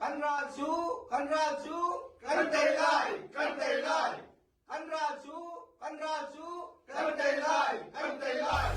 Kan ral cu, kan ral cu, kan tei lai, kan tei lai. Kan ral cu, kan ral cu, kan tei lai, kan tei lai.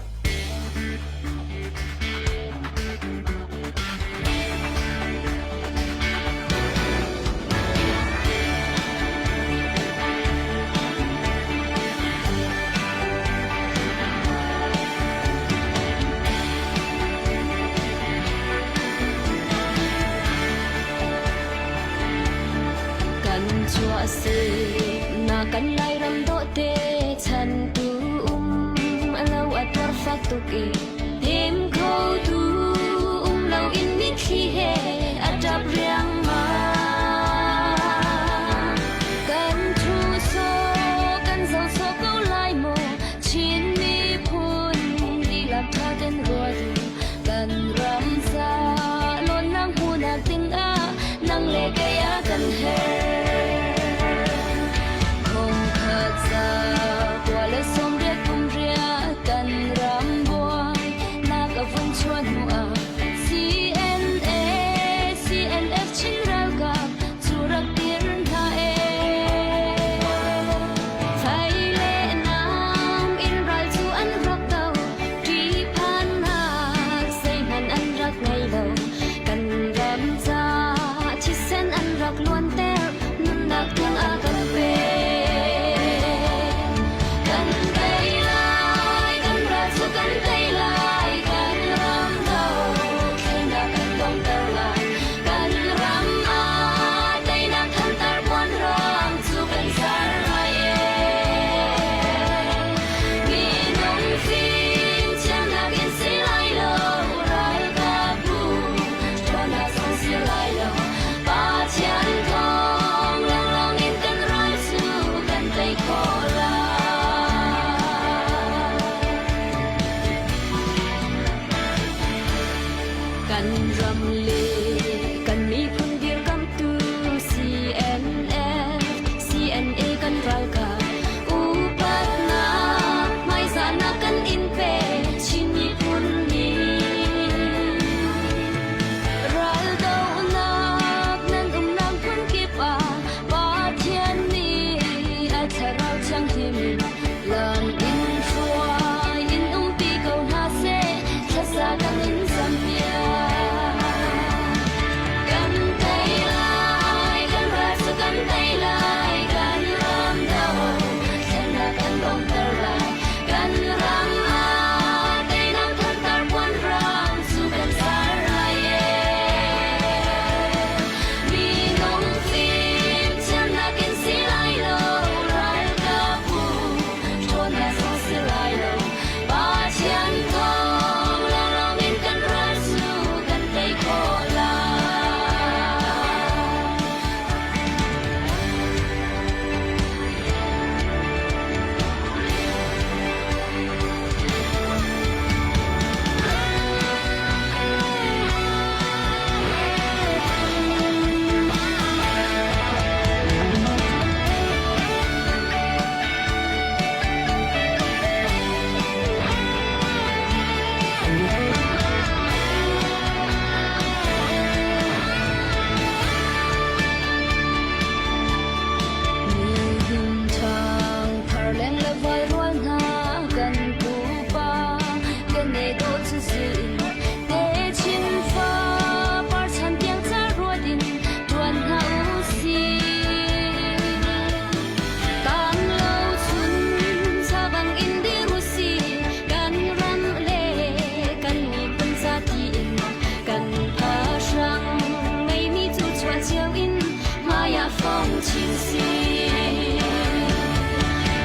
Kan chuah na kan Lairam dawhte chan tu um alo a tuar fak tuk i hnem kho tu um lo in mitthli he a ṭap riangmang. Kan thu so kan zo so ko lai maw Chin miphun dihlak ṭha ten ruat u kan ram ca lawnnak hmuhnak dingah nang le kei a kan herh. Khongkhat za kua le 80 kum riah kan ram buai nak a vun chuah hnu ah CNA CNF Chin ralkap cu rak dir hna ee. Fai le nam in ral cu an rak do, ṭihphannak zeihmanh an rak ngei lo. Kan ram ca thisen an rak luanter, nunnak tiang a kan pek. Kan tei lai, kan ral cu kan tei lai, kan ram dothlennak kan donghter lai. Kan ram ah teinak thantar puanrang cu kan zar lai ee. Minung fimthiamnak in si lai lo, ralkapbu ṭhawnnak zong si lai lo. Pathian thawng lawnglawng in kan ral cu kan tei khawh lai. Kan ram le kan miphun dirkamtu CNF, CNA kan ralkap upatnak hmaizahnak kan in pe Chin miphun nih. Raldohnak nan umnak hmun kip ah Pathian nih a thlarau thianghlim in lam in hruai in umpi ko hna seh thlasa kan in zampiak. Kan tei lai, kan ral cu kan tei lai, kan ram do thlennak kan donghter lai. Kan ram ah teinak thantar puan rang cu kan zar lai ee. Minung fimthiamnak in si lai lo, ralkapbu ṭhawnnak zong si lai lo. Pathian thawng lawnglawng in kan ral cu kan tei khawh lai. Nihin ṭhang thar leng le vai rual hna kan pupa kan e dawh cu zin te chin fa par chan tiang ca ruat in ṭuan hna u sih. Kan lo chun sabang in dir u sih kan ram le kan miphun ca tiin kan phahrang ngeimi cu chuah cio in hmai ah fong chin sih.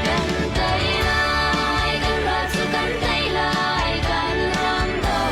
Kan tei lai, kan ral cu kan tei lai, kan ram do.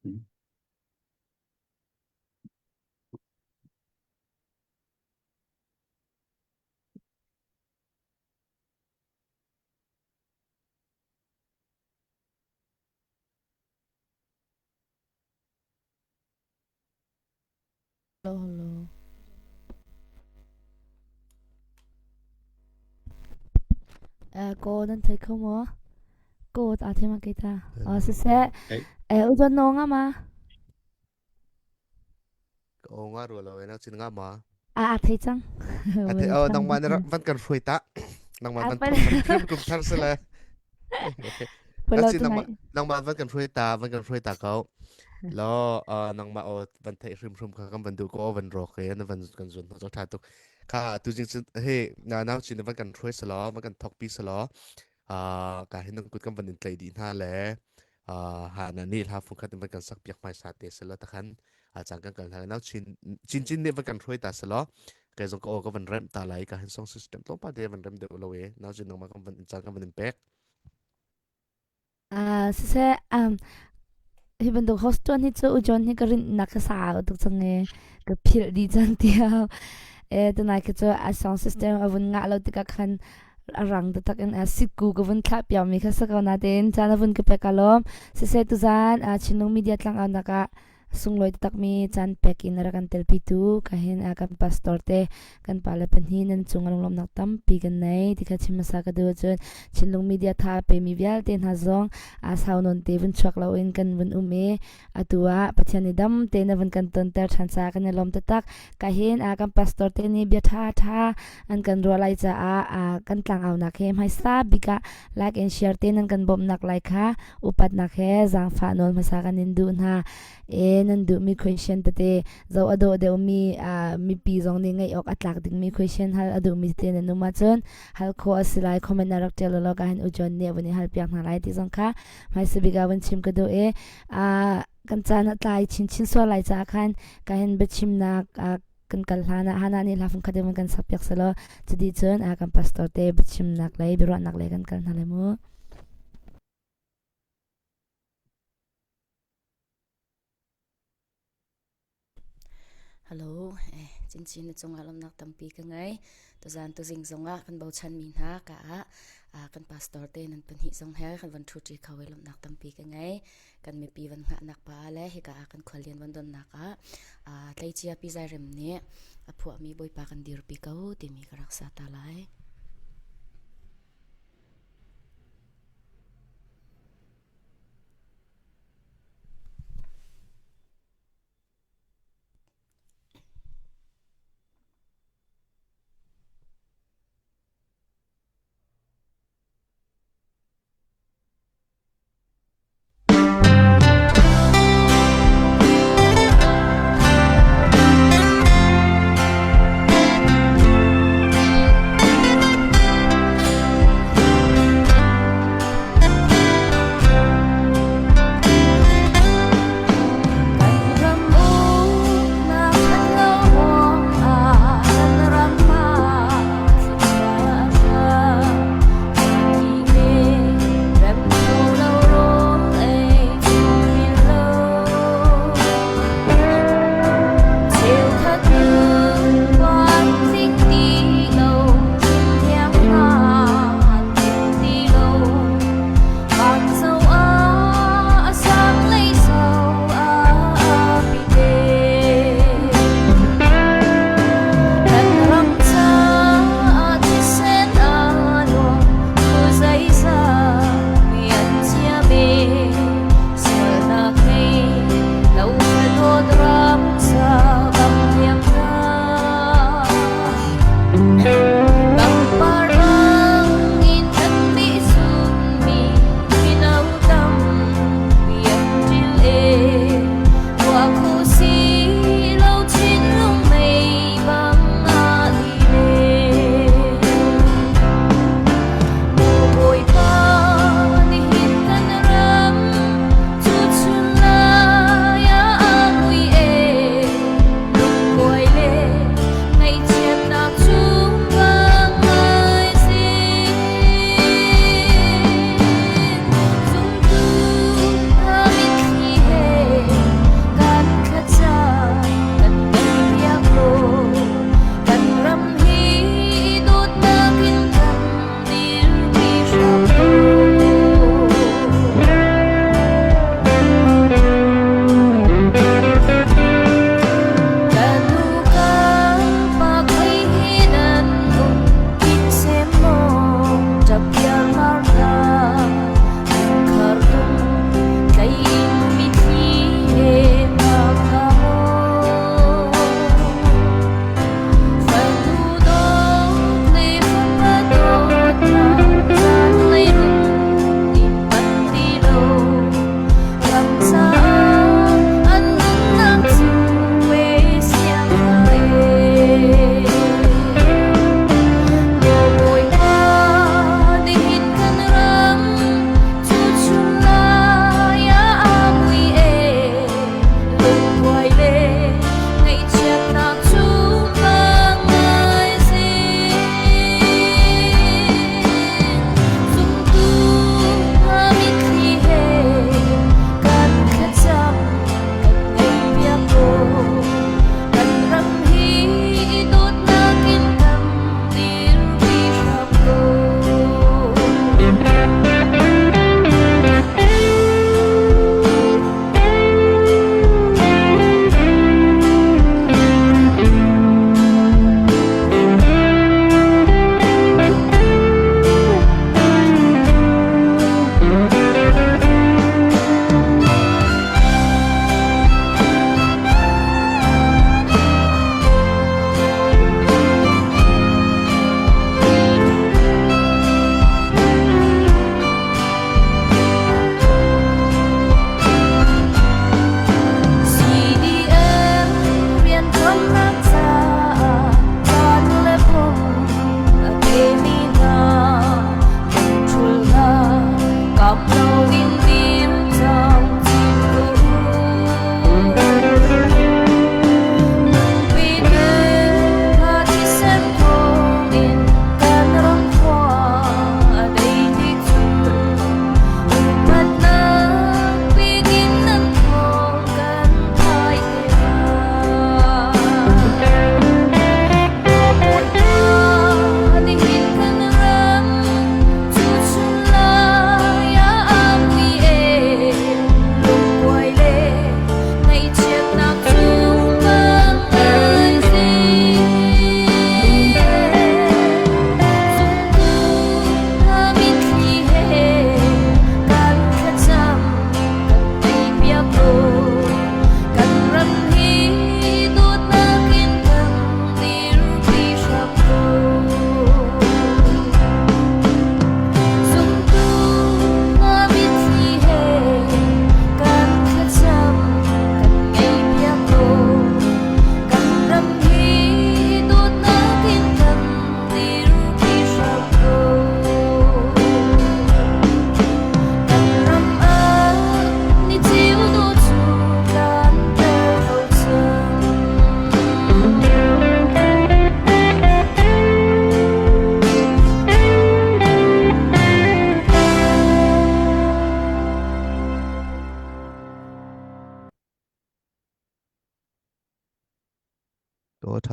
Hello, hello. Ko nan thei kho maw? Ko ta the ma ke ta. Oh siseh. Eh u jon no nga ma? Ka nga ru lo na chin nga ma. A a thei cang. A the oh nangmah na van kan hruai ta. Nangmah van van kum thar se le. Na chin nangmah nangmah van kan hruai ta van kan hruai ta ko. Lo nangmah o van thei hrim hrim kha kan van du ko van ro ke na van kan zun zo tha tuk. Kha tu jing chin he na nau chin van kan hruai salo van kan thok pi salo. Ka hin nang kut kan van in tlai di hna le ha na ni hla fung khat in van kan sak piak hmai sa te selo takhan a cang kan kal hna nau chin chin chin nih van kan hruai ta selo kai zong ka o ka van rem ta lai ka hin song system tlawm pa te van rem deuh lo e nau chin nangmah kan van cang kan van in pek. Siseh, hi bantuk host ṭuan hi cu u John hi ka rinh nak ka sau tuk cang i ka philh dih cang tiah. Tunai khi cu a sound system a vun ngah lo tikah khan a rang taktak in sikku ka vun thlah piakmi kha si ko nain caan a vun ka pek ka lawm. Siseh, tuzaan Chinlung Media tlangaunak ah sunglawi taktakmi caan pek in a rak kan telpitu ka hin kan pastor te kan pale pahnih nan cung lunglawmhnak tampi kan nei ti kha chim hmasa ka duh. Cun Chinlung Media tha pemi vialte hna zong a sau nawn te vun chuak loin kan vun um i atu ah Pathian nih dam te na vun kan tonter ṭhan caah kan i lawm taktak. Ka hin kan pastor te nih bia ṭha ṭha an kan ruah lai caah kan tlangaunak he hmaisa bik ah like and share te nan kan bawmhnak lai kha upatnak he zaangfah nawl hmasa kan in duh hna. E nan duhmi question tete zo a dawh deuhmi mipi zong nih ngaih awk a tlak dingmi question hal a duhmi tete nan um ahcun hal khawh a si lai. Comment na rak ṭial law ka hin u John nih a vun i hal piak hna lai ti zong kha hmaisa bik ah vun chim ka duh i kan caan a tlai chinchin sual lai caah khan ka hin biachimnak kan kal hlan ah Hannah nih hla fungkhat in kan sak piak selaw cuti cun kan pastor te biachimnak lei biaruahnak lei kan kal hna lai mu. Hello, cincin na cungah lawmhnak tampi ka ngei. Tuzan tuzing zongah kan bochanmi hna ka ah kan pastor te nan pahnih zong he kan van ṭhuṭi kho i lawmhnak tampi ka ngei. Kan mipi van hngahnak pa le hika ah kan khuallian van donnak ah tleicia Pi Zai Rem nih a phuahmi Bawipa kan dirpi ko timi ka rak sa ta lai.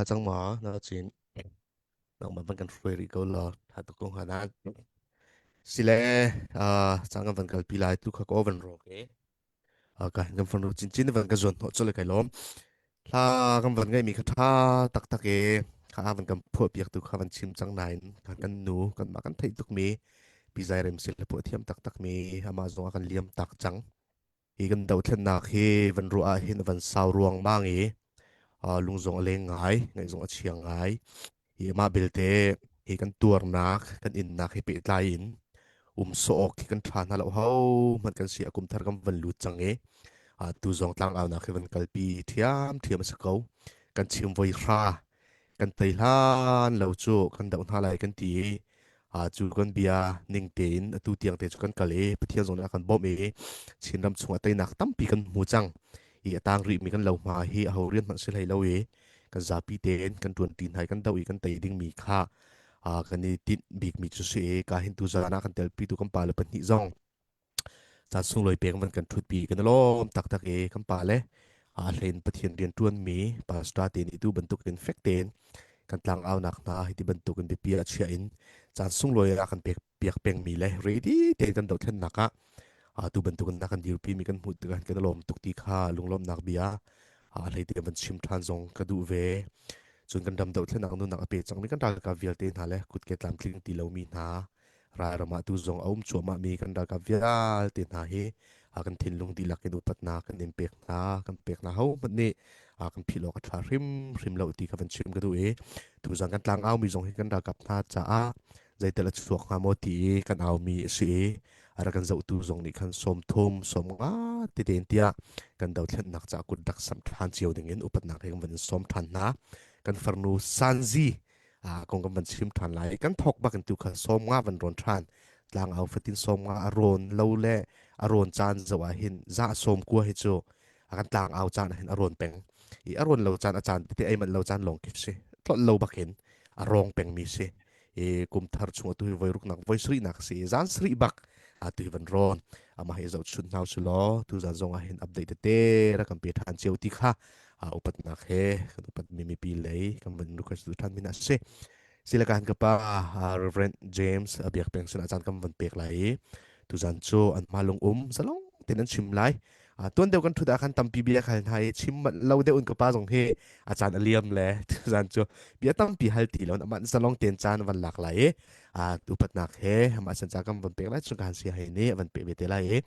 Tha cang ma na cin nangmah van kan hruai rih ko law tha tuk ko hnga nan. Sile uh, cang kan van kalpi lai tu kha ko van rawk e. Uh, ka kan van ro chin chin van ka zuan hnawh chole kai lawm. Hla kan van ngai mi kha tha tak tak e. Kha van kan phuah piak tu kha van chim cang nain kan kan nu kan mah kan theih tuk mi pi zai rem sil le phuah thiam tak tak mi ama zong a kan liam tak cang. Hi kan dothlennak hi van ruah ah hin van sau ruangmang i lung zong a leng ngai, ngaih zong a chia ngai. Hi amah belte hi kan tuarnak, kan innak hi pehtlai in um sawh awk hi kan ṭha hna lo ho hmanh kan si a kum thar kan van lut cang i tu zong tlangaunak hi van kalpi ṭhiamṭhiam a si ko. Kan chim voi hra kan tei hlan lo cu kan doh hna lai kan ti i cu kan bia ning tein atu tiang te cu kan kal i Pathian zong nih a kan bawmh i Chinram chungah teinak tampi kan hmu cang i a tang rihmi kan lo hma hi aho rian hmanh si hlei lo i kan zapi tein kan ṭuan ṭi hna i kan doh i kan tei dingmi kha kan i tinh bikmi cu si i ka hin tu zan ah kan telpi tu kan pale pahnih zong caan sunglawi pek van kan ṭhutpi kan i lawm taktak i kan pale a hlein Pathian rian ṭuanmi pastor te nih tu bantukin fek tein kan tlangaunak hna hi ti bantukin biapi ah chia in caan sunglawi ah kan pek piak pengmi le ready tein kan dothlennak ah tu bantukin na kan dirpi mi kan hmuh tikah kan i lawm tuk ti kha lunglawmhnak bia a hlei te van chim ṭhan zong ka duh ve cun kan ram dothlennak nunnak a pe cangmi kan ralkap vialte hna le kutke tlamtling ti lomi hna Ralram ah tu zong a um cuahmahmi kan ralkap vialte hna hi kan thinlung dihlak in upatnak kan in pek hna kan pek hna ho hmanh nih kan philh awk a ṭha hrimhrim lo ti kha van chim ka duh i tuzan kan tlangau mi zong hi kan ralkap hna caah zeitel a chuak hnga maw ti i kan aumi a si i a rak kan zohtu zong nih khan 30 50 tete in tiah kan dothlennak caah kut rak samh ṭhan cio ding in upatnak he kan van in sawm ṭhan hna kan farnu Sanzi kong kan van chim ṭhan lai. Kan thawk bak in tu kha 50 van rawn ṭhan. Tlangau fatin 50 a rawn lo le a rawn caan zoh ah hin za 90 hi cu a kan tlangau caan ah hin a rawn peng. I a rawn lo caan a caan tete ei manh lo caan lawng khi si. Tlolh lo bak in a rawng pengmi si. I kum thar chung atu hi voi ruknak voi sarihnak si. Zan sarih bak atu hi van rawn. Amah hi zoh chun hna su law tu zan zong ah hin update tete rak kan pe ṭhan cio ti kha upatnak he kan upat mi mipi lei kan van request tu than min a si silakan ka pa Reverend James biak peng sin caan kan van pek lai i tuzan cu an ma lung um zalong ten an chim lai tuan deuh kan thut ah khan tampi bia khal hna i chim lo deuh in ka pa zong hi a caan a liam le tuzan cu bia tampi hal ti lo amah zalong ten caan van lak lai i upatnak he amah san ca kan van pek lai chung kan si hai ni van pe ve te lai i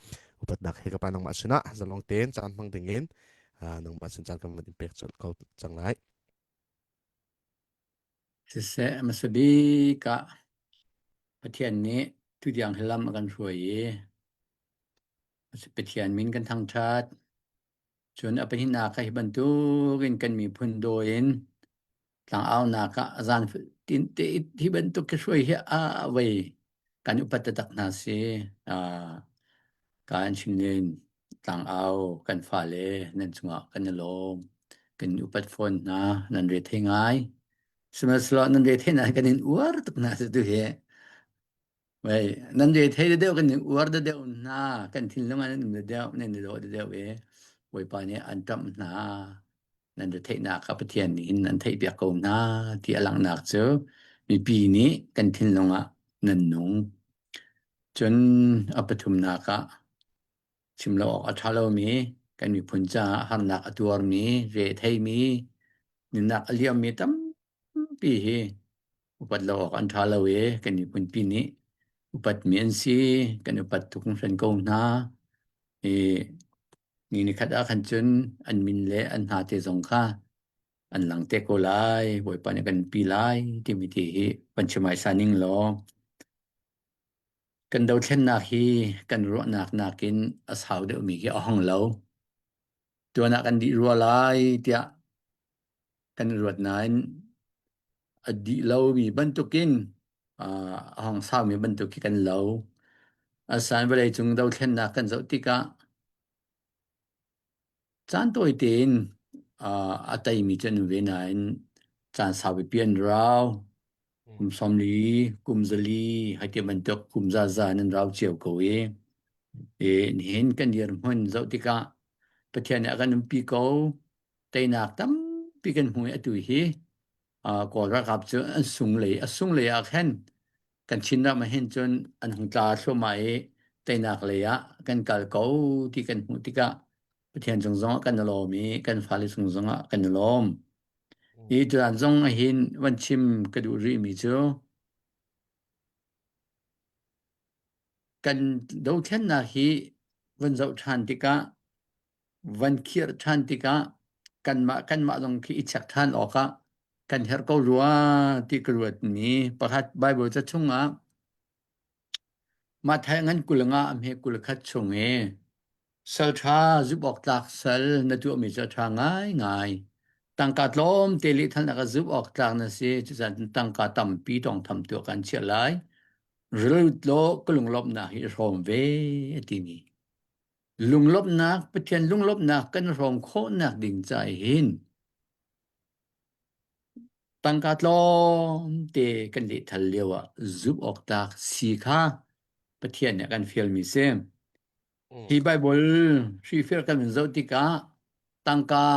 upatnak he ka pa nangmah sinah zalong ten caan hmang ding in nangmah sin caan kan van in pek colh ko cang lai. Siseh, hmasa bik ah Pathian nih tutiang hi lam a kan hruai i Pathian min kan thangṭhat. Cun a pahnihnak ah hi bantukin kan miphun daw in tlangaunak ah zan tin te hi bantuk hi hruai hi a vei kan upat taktak hna si. Kan chim nin tlangau kan fale nan cungah kan i lawm. Kan upat fawn hna nan re thei ngai. Sihmanhsehlaw nan re thei nain kan in uar tuk hna cu tu hi. Wei nan re thei deuh kan in uar deuh hna kan thinlung ah nan um deuh nan i dawh deuh i Bawipa nih an ṭamh hna. Nan retheihnak kha Pathian nih hin an theihpiak ko hna ti a langhnak cu mipi nih kan thinlung ah nan nung. Cun a pathumnak ah chim lo awk a ṭha lomi kan miphun caah harnak a tuarmi, retheimi, nunnak a liammi tampi hi upat lo awk an ṭha lo i kan miphunpi nih upatmi an si, kan upat tuk hringhran ko hna. I ni nikhat ah khan cun an min le an hna te zong kha an lang te ko lai, Bawipa nih kan pi lai timi ti hi van chim ai sa ning law kan dothlennak hi kan ruahnak nakin a sau deuhmi khi a hong lo. Tuan ah kan dih rua lai tiah kan ruat nain a dih lomi bantukin a hong saumi bantuk khi kan lo. Asan vawleicung dothlennak kan zoh tikah caan tawi tein a teimi cu an um ve nain caan saupipi an rau. Kum 40, kum 4, hai ti bantuk kum zaza nan rau cio ko i i nihin kan dirhmun zoh tikah Pathian nih a kan umpi ko. Teinak tampi kan hmu i atu hi. Kawl ralkap cu an sung lei a sung lei ah khan kan Chin ram ah hin cun an hung tla thluahmah i teinak lei ah kan kal ko ti kan hmuh tikah Pathian cung zongah kan i lawm i kan fale cung zongah kan i lawm. Hi tutan zong hin van chim ka duh rihmi cu kan dothlennak hi van zoh ṭhan tikah van khirh ṭhan tikah kanmah kanmah zong khi i check ṭhan awkah kan herh ko rua ti ka ruatmi pakhat Bible ca chungah Matthai ngan 20 nga a hme 21 chung i sal ṭha zumh awk tlak sal na tuahmi cu a ṭha ngaingai. Tangka tlawmte lehthalnak ah zumh awk tlak na si, cucaah tangka tampi tawngtham tu ah kan chiah lai. Rilut law ka lunglawmhnak hi i hrawm ve a timi. Lunglawmhnak, Pathian lunglawmhnak kan hrawm khawhnak ding ca hin Tangka tlawmte kan lehthal lio ah zumh awk tlak si kha Pathian nih a kan fialmi si. Hi Baibal hrihfial kan vun zoh tikah tangka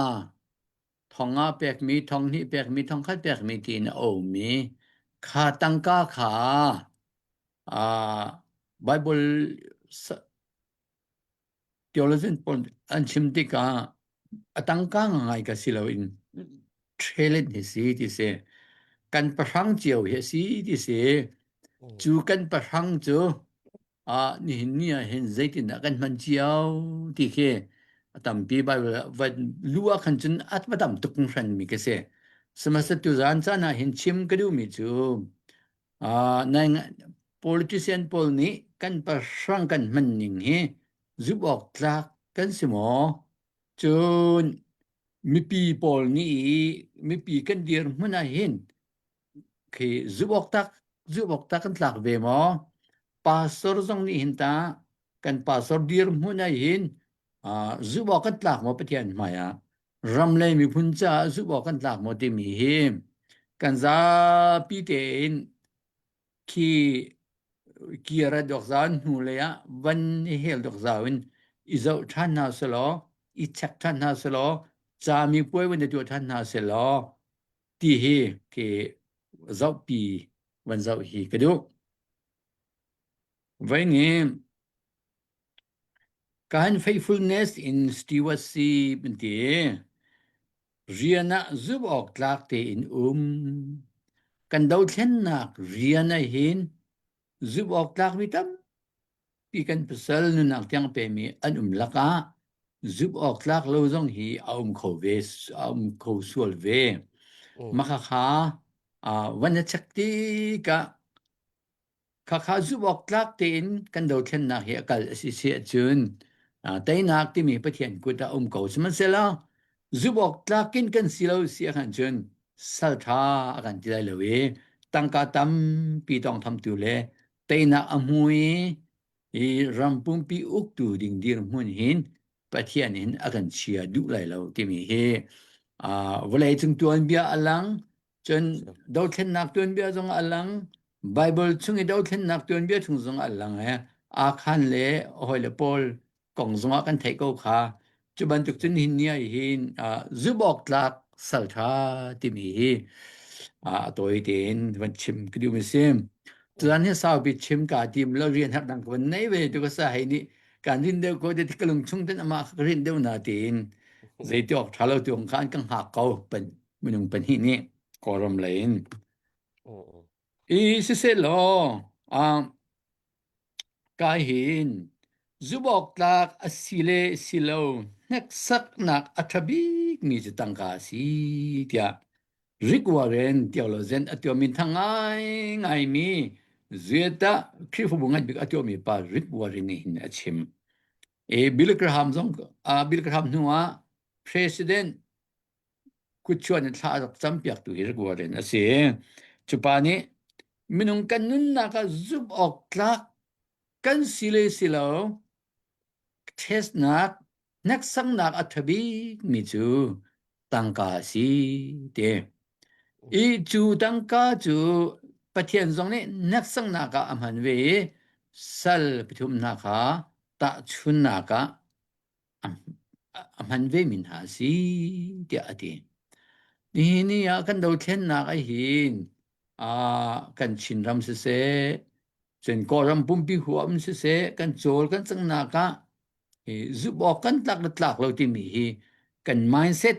thong nga pekmi, thong hnih pekmi, thong khat pekmi tiin a ummi kha tangka kha uh, Baibal Theologian pawl an chim tikah a tangka ngai ka si loin talent hi si ti si. Kan pahrang cio hi a si ti si. Cu kan pahrang cu ah nihin ni ah hin zeitindah kan hman cio ti khi a tampi Bible ah van lu ah khan cun a va tam tuk hran mi ka si. Sihmanhsehlaw tuzaan caan ah hin chim ka duhmi cu Ah, nai politician pawl nih kan pahrang kan hman ning hi zumh awk tlak kan si maw? Cun mipi pawl nih mipi kan dirhmun ah hin khi zumh awk tak zumh awk tak kan tlak ve maw? Pastor zong nih hin ta kan pastor dirhmun ah hin ah zumh awk kan tlak maw Pathian hmai ah? Ram le miphun caah zumh awk kan tlak maw timi hi kan zapi tein khi kir a dok zau hnu lei ah van i hel dok zau in i zoh ṭhan hna selaw i check ṭhan hna selaw cami puai van i tuah ṭhan hna selaw ti hi khi zohpi van zoh hi ka duh. Voi ni Kan faithfulness in stewardship an ti. Rian ah zumh awk tlak tein um. Kan dothlennak rian ah hin zumh awk tlakmi tampi kan pasal nunnak tiang pemi an um lakah zumh awk tlak lo zong hi a um kho ve a um kho sual ve. Makhakha van na check tikah Khakha zumh awk tlak tein kan dothlennak hi a kal a si si ahcun teinak timi Pathian kut ah um ko. Sihmanhsehlaw zumh awk tlak in kan si lo si ahkhan cun sal ṭha a kan ti lai lo i tangka tampi tawngthamtu le teinak a hmu i i ram pumpi uktu ding dirhmun hin Pathian in a kan chia duh lai lo timi hi vawlei cung tuanbia a lang Cun dothlennak tuanbia zong a lang. Bible chung i dothlennak tuanbia chung zong a lang i Akhan le a hawile pawl kong zongah kan theih ko kha. Cu bantuk cun hin ni ah hin zumh awk tlak sal ṭha timi hi a tawi tein van chim ka duhmi si. Tuzan hi saupi chim kaa tim lo rian herh dang ka van nei ve tu ka sa hei nih kan rin deuh ko te ka lung chung ten amah ka rin deuh na tiin zeiti awk ṭha lo tu khan ka hngak ko pan minung pahnih nih Kawlram lei in. I siseh law kai hin zumh tlak a si le si lo hneksaknak a ṭha bikmi cu tangka a si tiah Rick Warren theologian a tuahmi thang ngaingaimi Zueta Khrihfabu ngan bik a tuahmi pa Rick Warren nih hin a chim. E Bill Graham zong Bill Graham hnu ah President kutchuan in thla a rak campiaktu hi Rick Warren a si. Cu pa nih minung kan nunnak ah zumh awk tlak kan si le si lo testnak hneksaknak a ṭha bikmi cu tangka a si ti. I cu tangka cu Pathian zong nih hneksaknak ah a hman ve i sal pathum hna kha tahchunnak ah a hman vemi hna a si tiah a ti. Nihin ni ah kan dothlennak ah hin ah kan Chinram siseh, cun Kawlram pumpi huam siseh, kan cawl kan cangnak ah hi zumh awk kan tlak le tlak lo timi hi kan mindset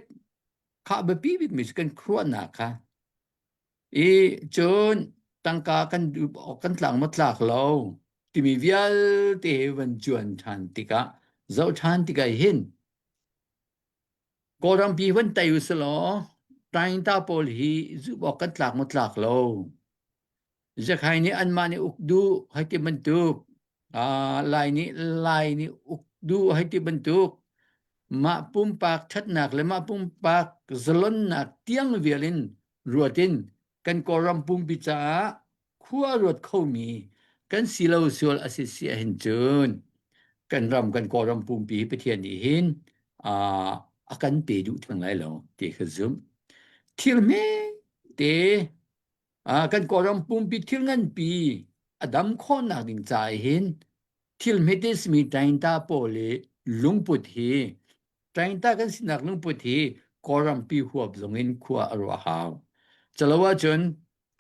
kha biapi bikmi cu kan khuaruahnak kha i cun tangka kan duh awk kan tlak maw tlak lo timi vialte hi van cuan ṭhan tikah zoh ṭhan tikah hin Kawlram pi van tei u selaw Tainta pawl hi zumh awk kan tlak maw tlak lo Zakhai nih anmah nih uk duh hei ti bantuk Lai nih Lai nih uk duh hei ti bantuk mah pumpak ṭhatnak le mah pumpak zalonnak tiang vial in ruat in kan Kawlram pumpi caah khua ruat khomi kan si lo sual a si si ahhin cun kan ram kan Kawlram pumpi hi Pathian nih hin a kan pe duh theng lai lo ti ka zumh. Thil hme te kan Kawlram pumpi thil nganpi a dam khawhnak ding ca hin thil hmete simi tainta pawl i lungput hi tainta kan sinak lungput hi Kawlrampi huap zong in khua a ruah hau. Calo ahcun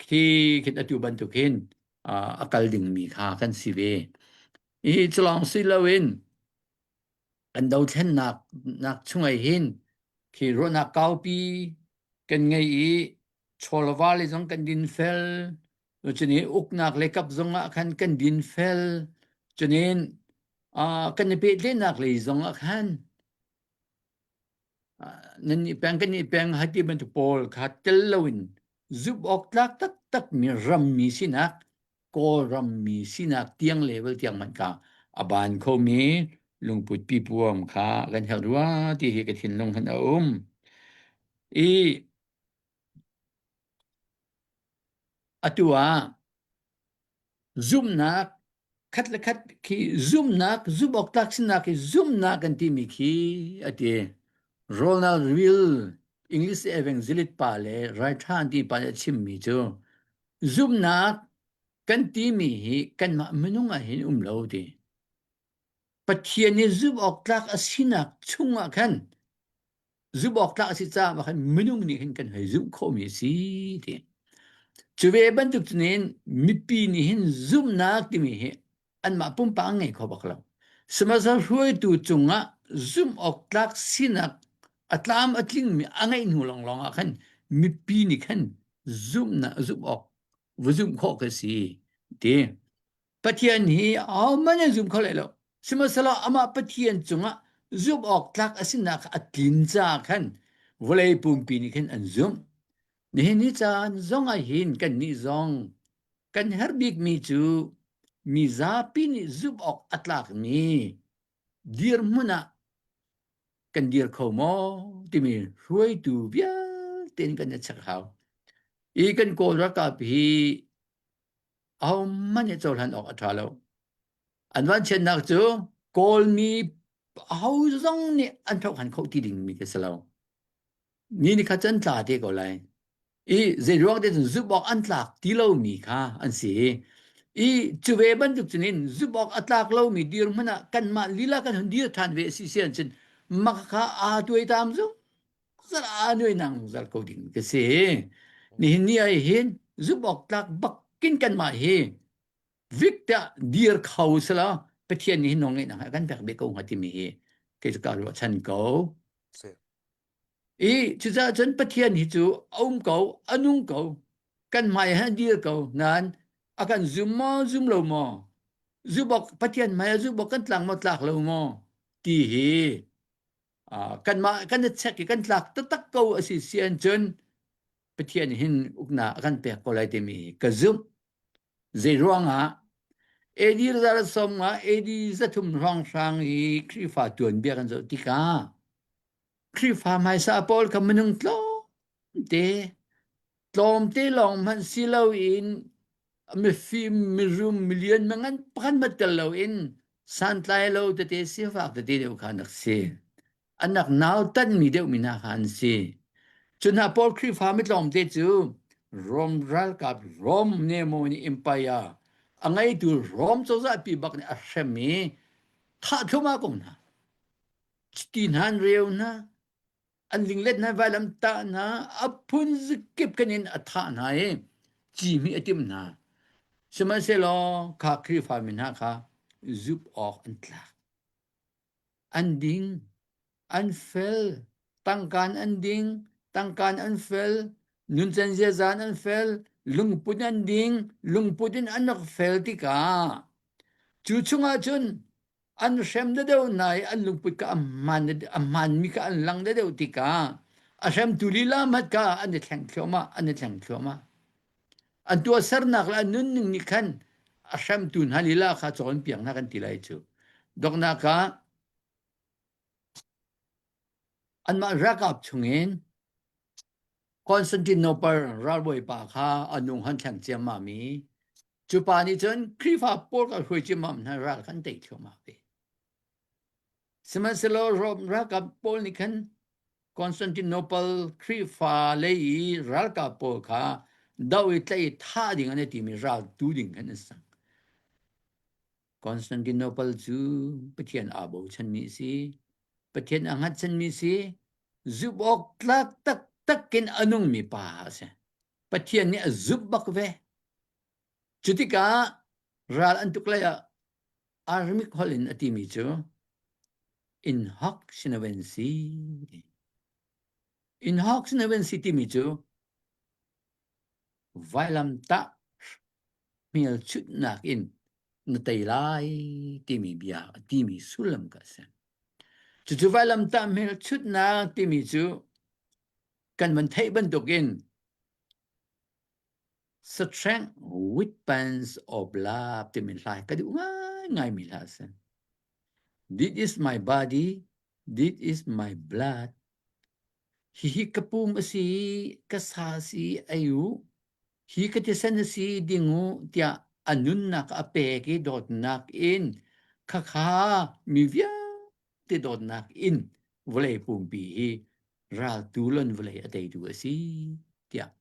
khi khin atu bantuk hin a kal dingmi kha kan si ve. I culawng si loin kan dothlennak nak chungah hin khi ruahnak kaupi kan ngei i chawlva le zong kan dinfel cunin uknak le kap zong ah khan kan dinfel cunin kan i pehtlaihnak lei zong ah khan nan nih peng kan nih peng hai ti bantuk pawl kha tel loin zumh awk tlak taktak mi rammi sinak Kawlram mi sinak tiang level tiang hmanh kha a ban khomi lungput pipuam kha kan herh rua ti hi ka thinlung han a um. I atu ah zumhnak khat le khat khi zumhnak zumh awk tlak sinak hi zumhnak kan timi khi a ti. Ronald Real English evangelist pa le writer an ti pa nih a chimmi cu Zumhnak kan timi hi kanmah minung ah hin um lo ti. Pathian nih zumh awk tlak a sinak chungah khan zumh awk tlak a si caah khan minung nih hin kan hei zumh khawhmi a si ti. Cu ve bantuk cun mipi nih hin zumhnak timi hi anmah pumpak an ngei kho bak lo. Sihmanhsehlaw hruaitu cungah zumh awk tlak sinak a tlam a tlingmi a ngeih hnu lawnglawng ah khan mipi nih khan zumhnak zumh awk va zumh khawh ka si ti. Pathian hi ahohmanh an zum kho lai lo. Sihmanhsehlaw amah Pathian cungah zumh awk tlak a sinak a tlin caah khan vawlei pumpi nih khan an zumh. Nihin ni caan zong ah hin kannih zong Kan herh bikmi cu mizapi nih zumh awk a tlakmi dirhmun ah kan dir kho maw timi hruaitu vialte in kan i check hau. I kan Kawl ralkap hi ahohmanh nih cohlan awk a ṭha lo. An vanchiatnak cu Kawlmi aho zong nih an thohkhan kho ti dingmi ka si lo. Ni ni khat cu an tla te ko lai. I zeiruang te cun zumh awk an tlak ti lomi kha an si. I cu ve bantuk cun in zumh awk a tlak lomi dirhmun ah kanmah lila kan hun dir ṭhan ve a si si ahcun mah kha aa tuaitam zungzal aa nuainang zungzal ko ding ka si. Nihin ni ah hin zumh awk tlak bakin kanmah hi vik tiah dir kho selaw Pathian nih hin nawlngeihnak a kan pek ve ko hnga timi hi kei cu kaa ruahchan ko. Si. I cucaah cun Pathian hi cu a um ko, a nung ko, kan hmai ah dir ko nain a kan zum maw, zum lo maw? Zubok Pathian hmai ah zubok kan tlak maw, tlak lo maw? Ti hi kanmah kan i check i kan tlak taktak ko a si si ahcun Pathian hin uknak a kan pek ko lai timi ka zumh. Zei ruangah AD 150 AD 300 hrawnghrang i Khrihfa tuanbia kan zoh tikah Khrihfa hmaisa pawl kha minung tlawmte tlawmte lawng hmanh si loin mifim mirum milian mingan pakhat hmanh tel loin santlai lo tete sifak tete deuh kha an rak si. An rak nautanmi deuhmi hna kha an si. Cu hna pawl Khrihfa mi tlawmte cu Rom ralkap Rom Nemoni Empire a ngeitu Rom cozahpi bak nih a hrem i thah thluahmah ko hna. Chiti hna an reu hna. An linglet hna, vailam tah hna, a phun zikip kan in a thah hna i ci hmih a timh hna. Sihmanhsehlaw kha Khrihfa mi hna kha zumh awk an tlak. An ding, an fel, tangkaan an ding, tangkaan an fel, nuncan ziazaan an fel, lungput an ding, lungput in an rak fel tikah cu chungah cun an hrem deuh hna i an lungput kha a hmaan a hmaanmi kha an lang deuh tikah a hremtu lila hmat kha an i thleng thluahmah an i thleng thluahmah an tuahsernak le an nunning nih khan a hremtu hna lila kha cawnpiak hna kan ti lai cu donghnak ah anmah ralkap chungin Constantinople ralbawipa kha a nung han thleng ciammam i cu pa nih cun Khrihfa pawl kha hruai ciammam hna ral khan tei thluahmah ve. Sihmanhsehlaw Rom ralkap pawl nih khan Constantinople Khrihfa lei i ralkap pawl kha doh i tlaih i thah ding an i tim i ral tu ding khan an sang. Constantinople cu Pathian aa bochanmi a si. Pathian a hngatchanmi si. Zumh awk tlak taktak in a nungmi pa a si. Pathian nih a zumh bak ve. Cutikah ral an tuk lei ah Aramaic holh in a timi cu in hoc sinavensi. In hoc sinavensi timi cu vailamtah hmelchunhnak in na tei lai timi bia timi sullam kha a si. Cucu vailamtah hmelchunhnak timi cu kan van theih bantukin Strength with pants of love timi hla ka duh ngaingaimi hla a si. This is my body, this is my blood. Hihi ka pum a si, ka sa a si, ei u. Hi ka thisen a si, ding u, tiah a nunnak a pek i dawtnak in khakha mi vialte dawtnak in vawlei pumpi hi raltu lon vawlei a teitu a si, tiah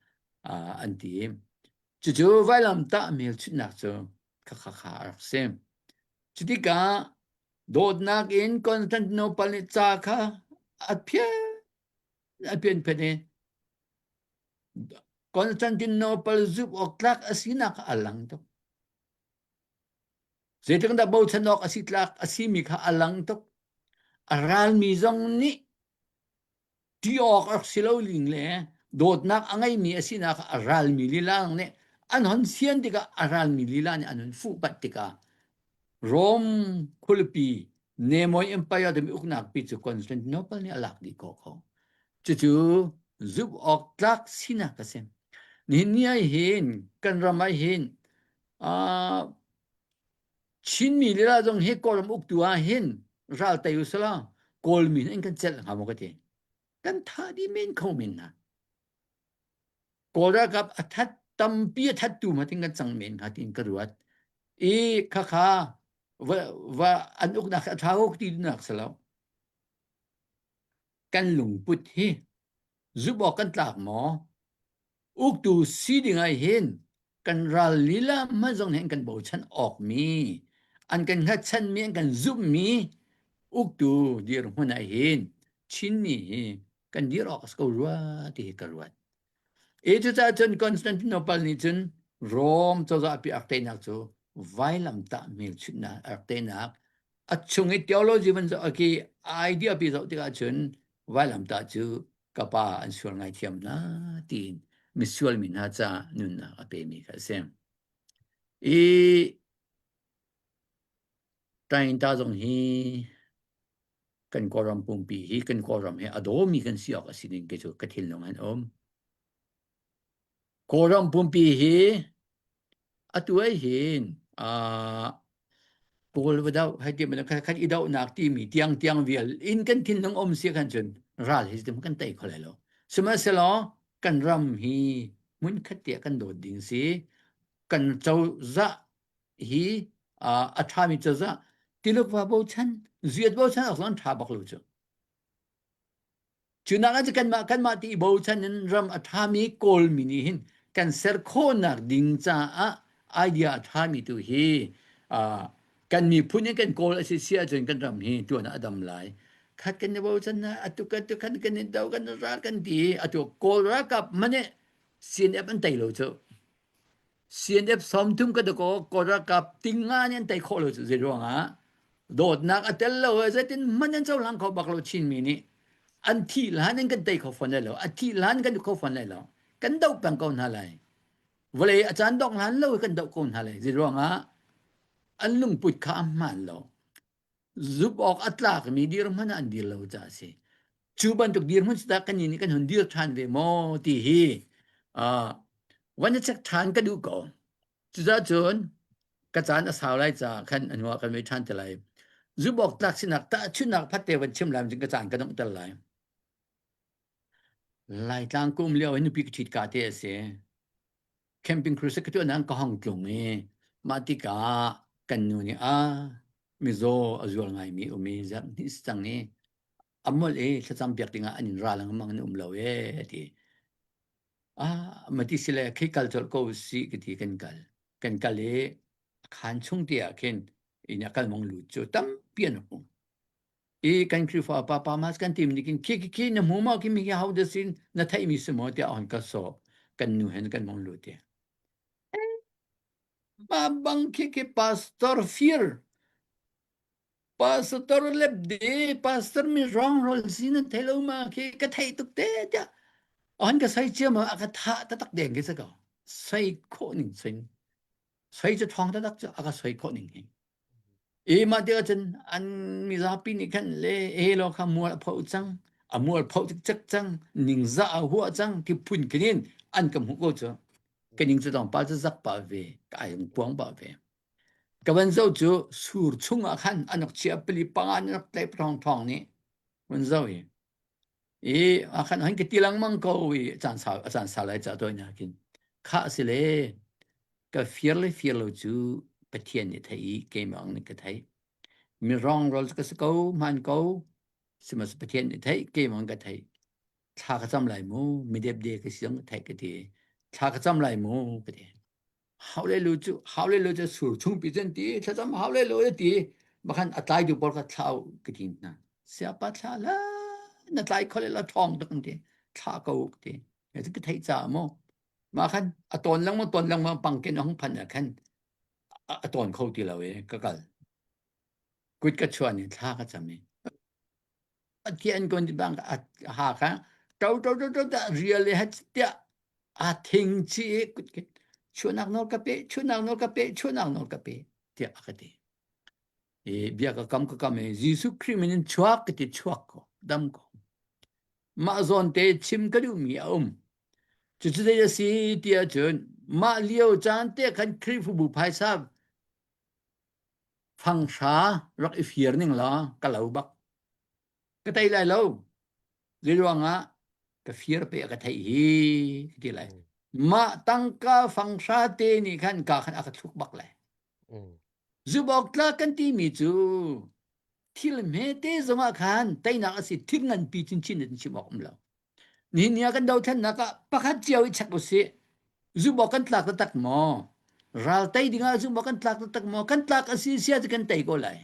an ti. Cucu vailamtah hmelchunhnak cu khakha kha a rak si. Cutikah Dawtnak in Constantinople nih ca kha a phian a pian phen i Constantinople zumh awk tlak a sinak a lang tuk. Zeitluk dah bochan awk a si tlak a simi kha a lang tuk. A ralmi zong nih ṭih awk a rak si lo ning le dawtnak a ngeimi a sinak a ralmi lila nih an hon sian tikah a ralmi lila nih an hon fuhpanh tikah Rome khualipi Nemoy Empire timi uknak pi cu Constantinople nih a lak dih ko kho. Cucu zumh awk tlak sinak a si. Nihin ni ah hin kan ram ah hin uh, Chinmi lila zong hi Kawlram uktu ah hin ral tei usila Kawlmi in kan celh hnga maw ka ti. Kan tha dih men kho men hna. Kawl ralkap a that tampi a thattu ma tin kan cang men hnga tin ka ruat. I khakha va, va an uknak a tha ko ti nak salo. Kan lungput hi zumh awk kan tlak maw? Uktu si ding ah hin kan ral lila hmanh zong nih an kan bochan awkmi, an kan hngatchanmi, an kan zumhmi uktu dirhmun ah hin Chinmi hi kan dir awk a si ko rua ti hi ka ruat. E cucaah cun Constantinople nih cun Rome cozah pi a rak teinak cu vailamtah hmelchunhnak a rak teinak a chung i theology van zoh khi idea pi zoh tikah cun vailamtah cu ka pa an sual ngaithiam hna tiin misual mi hna caah nunnak a pemi kha a si. I Tainta zong hi kan Kawlram pumpi hi kan Kawlram hi a dawmi kan si awk a si ding ke cu ka thinlung an um. Kawlram pumpi hi atu ai hin uh, Kawl va doh hei ti bantuk khat i dohnak timi tiang tiang vial in kan thinlung um si khan cun ral hi cu kan tei kho lai lo. Sihmanhsehlaw kan ram hi hmunkhat tiah kan dawt ding si. Kan cozah hi a ṭhami cozah Tiluk va bochan, zuat bochan awk zong an ṭha bak lo cu. Cu nak ah kanmah kanmah ti i bochan in ram a ṭhami Kawlmi nih hin kan ser khawhnak ding caah idea a ṭhami tu hi uh, kan miphun in kan kawl a si si ahcun kan ram hi tuan ah a dam lai. Khat kan i bochan na atu kan tu khan kan in do kan ral kan ti atu Kawl ralkap mane CNF an tei lo cu. CNF sawmthum ka dako Kawl ralkap tinga nih an tei khawh lo cu zei ruangah dawtnak a tel lo e zeitin hmanh an cohlang kho bak lo Chinmi nih an thih hlan in kan tei kho fawn lai lo a thih hlan kan kho fawn lai lo kan doh peng ko hna lai vawlei a caan dongh hlan lo kan doh ko hna lai zei ruangah an lungput kha a hmaan lo zup awk a tlakmi dirhmun ah an dir lo caah a si. Cu bantuk dirhmun cu dah kan nih kan hun dir ṭhan ve maw ti hi uh, van i check ṭhan ka duh ko. Cucaah cun ka caan a sau lai caah khan a hnuah kan vei ṭhan te lai. Zumh awk tlak sinak tahchunhnak phatte van chim lai cun ka caan ka donghter lai. Laitlang ka um lio hi nupi ka ṭhit ka te a si. Camping crusade ka tuah nan ka hong tlung i mah tikah kan nu nih a mizaw a zual ngaimi um i zarh hnih si cang i a molh i thlacam piak dingah an in ra lengmang in um lo e a ti. Ah mati sile khi kal colh ko si ka ti kan kal. Kan kal i a khaan chung te ah khin inn a kal mong lut cu tampi an um. I kan Khrihfa pa pa mas kan tim nih khin khi khi khi na hmu maw khi mi hi ho da sin na theih mi si maw tiah on ka so kan nu hen kan mong lut ti. Ma bang khi khi pastor fir pastor lep de pastor mi rong rol si nan thei lo ma khi ka thei tuk te tiah on ka sai chia ma a ka tha taktak deng ke sa ko sai khawh ning sin sai chu thong taktak chu a ka sai khawh ning hi e ma te cun an mizapi nih khan le e lo kha mual a pho cang a mual pho cik cek cang ningza a hua cang ti phun kinin an ka hmuh ko chu kaning chu dong pa chu zak pa ve ka ai puang pa ve Ka van zoh cu sur chungah khan an rak chiah pali panga an rak tlaih ṭhawngṭhawng nih van zoh i i ah khan han ka ti lengmang ko i a caan sau a caan sau lai ca tawi na khin khah a si le ka fir le fir lo cu Pathian nih theih i keimah nih ka theih mi rawngrawl cu ka si ko hmaan ko sihmanhsehlaw Pathian nih theih keimah ka theih thla ka cam lai mu mi depde ka si zong ka theih ka ti thla ka cam lai mu ka ti Hau le lu cu hau le lu cu sur chungpi cun ti thlacam hau le lu ti bakhan a tlai tu pawl kha thlau ka ti hna siapa thla la na tlai kho le la thong tuk ti thla ko ka ti e ka theih ca mu ma khan a ton lengmang ton lengmang pangkin a hung phan ah khan a ton kho ti lo e ka kal kut ka chuan i thla ka cam i ti an kon bang a ha kha to to to to ta rial le hat tiah a thing chi i kut kit chunak nawl ka pe chunak nawl ka pe chunak nawl ka pe tiah a ka ti i bia ka kam ka kam i Jesuh Khrih min in chuak ka ti chuak ko dam ko mah zawn te chim ka duhmi a um cucu zei a si ti ahcun mah lio caan te khan Khrihfabu phaisa Fanghra rak i fir ning law ka lo bak. Ka tei lai lo. Zeiruangah ka fir pe a ka theih hi ka ti lai. Mah tangka fanghra te nih khan ka khan a ka thluk bak lai. Zubawk tla kan timi cu thil hmete zongah khan teinak a si thil nganpi chinchin in chim awk um lo. Nihin ni ah kan dothlennak ah pakhat cio i check usih. Zumh awk kan tlak taktak maw? Ral tei dingah zumh awk kan tlak taktak maw? Kan tlak a si sia cu kan tei ko lai.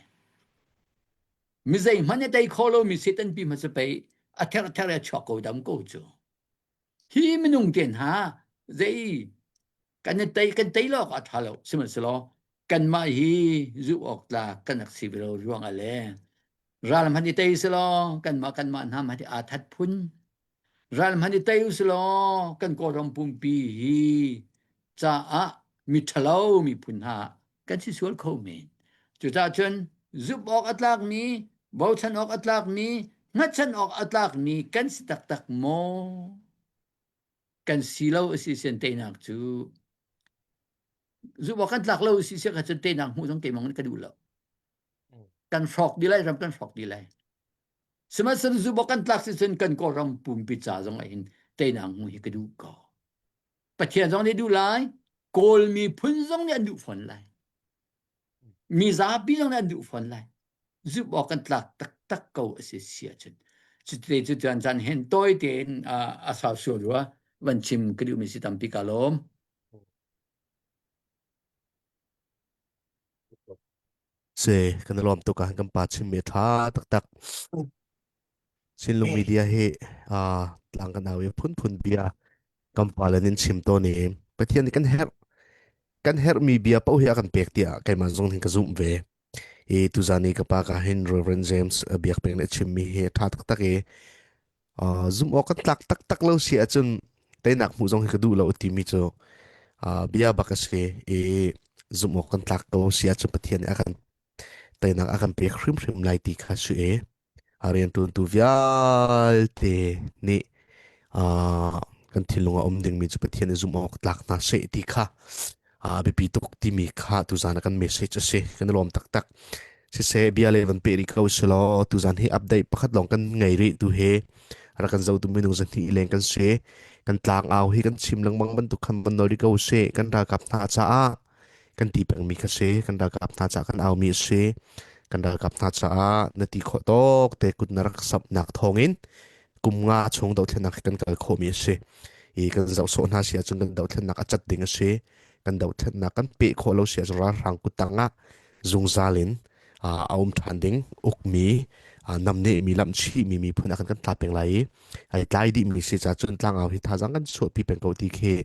Mi zeihmanh a tei kho lomi Satan pi hmasa pei a therther a chuak ko dam ko cu. Hi minung te hna zei kan i tei kan tei lawk a ṭha lo sihmanhsehlaw kanmah hi zumh awk tlak kan rak si ve lo ruangah le ral hmanh i tei selaw kanmah kanmah hna hmanh hi aa that phun ral hmanh i tei usilaw kan kawlram pumpi hi caah mi ṭhalo miphun hna kan si sual kho men cucaah cun zumh awk a tlakmi bochan awk a tlakmi hngatchan awk a tlakmi kan si taktak maw kan si lo a si sian teinak cu zumh awk kan tlak lo a si sian kha cun teinak hmuh zong keimah ka duh lo kan hrawk dih lai ram kan hrawk dih lai sihmanhsehlaw zumh awk kan tlak si cun kan kawlram pumpi ca zong ah hin teinak hmuh hi ka duh ko Pathian zong nih duh lai Kawl miphun zong nih an duh fawn lai mi zapi zong nih an duh fawn lai zumh awk kan tlak taktak ko a si si ahcun cute cu cun caan hen tawi tein a sau sual rua van chim ka duhmi si tampi ka lawm Se kan lawm tuk ah kan pa chimmi tha taktak. Chinlung media hi tlang kan au i phunphun bia kan pale nin chim tawn i Pathian nih kan herh kan herhmi bia paoh hi a kan pek tiah keimah zong hin ka zumh ve. I tuzan i ka pa ka hin Reverend James biak peng nih a chimmi hi a ṭha taktak i zumh awk kan tlak taktak lo si ahcun teinak hmuh zong hi ka duh lo timi cu bia bak a si i zumh awk kan tlak ko si ahcun Pathian nih a kan teinak a kan pek hrimhrim lai ti kha si i a rianṭuantu vialte nih kan thinlung ah um dingmi cu Pathian i zumh awk tlak hna seh ti kha a biapi tuk timi kha tuzan ah kan message a si. Kan i lawm taktak. Siseh bia le van pe rih ko selaw tuzan hi update pakhat lawng kan ngei rih tu hi rak kan zotu minung zahnih leng kan si. Kan tlang au hi kan chim lengmang bantuk khan van nawl rih ko sih. Kan ralkap hna caah kan ti pengmi kha si. Kan ralkap hna caah kan aumi a si. Kan ralkap hna caah na ti khawh tawk te kut na rak samhnak thawngin kum nga chung dothlennak hi kan kal khawhmi a si. I kan zoh sawh hna si ahcun kan dothlennak a cat ding a si. Kan dothlennak kan peh khawh lo si ahcun ralhrang kuttang ah zungzal in a um ṭhan ding ukmi namnehmi lamhchihmi miphun ah kan kan tla peng lai i ai tlai dihmi si ca cun tlangau hi thazang kan chuahpi peng ko ti khi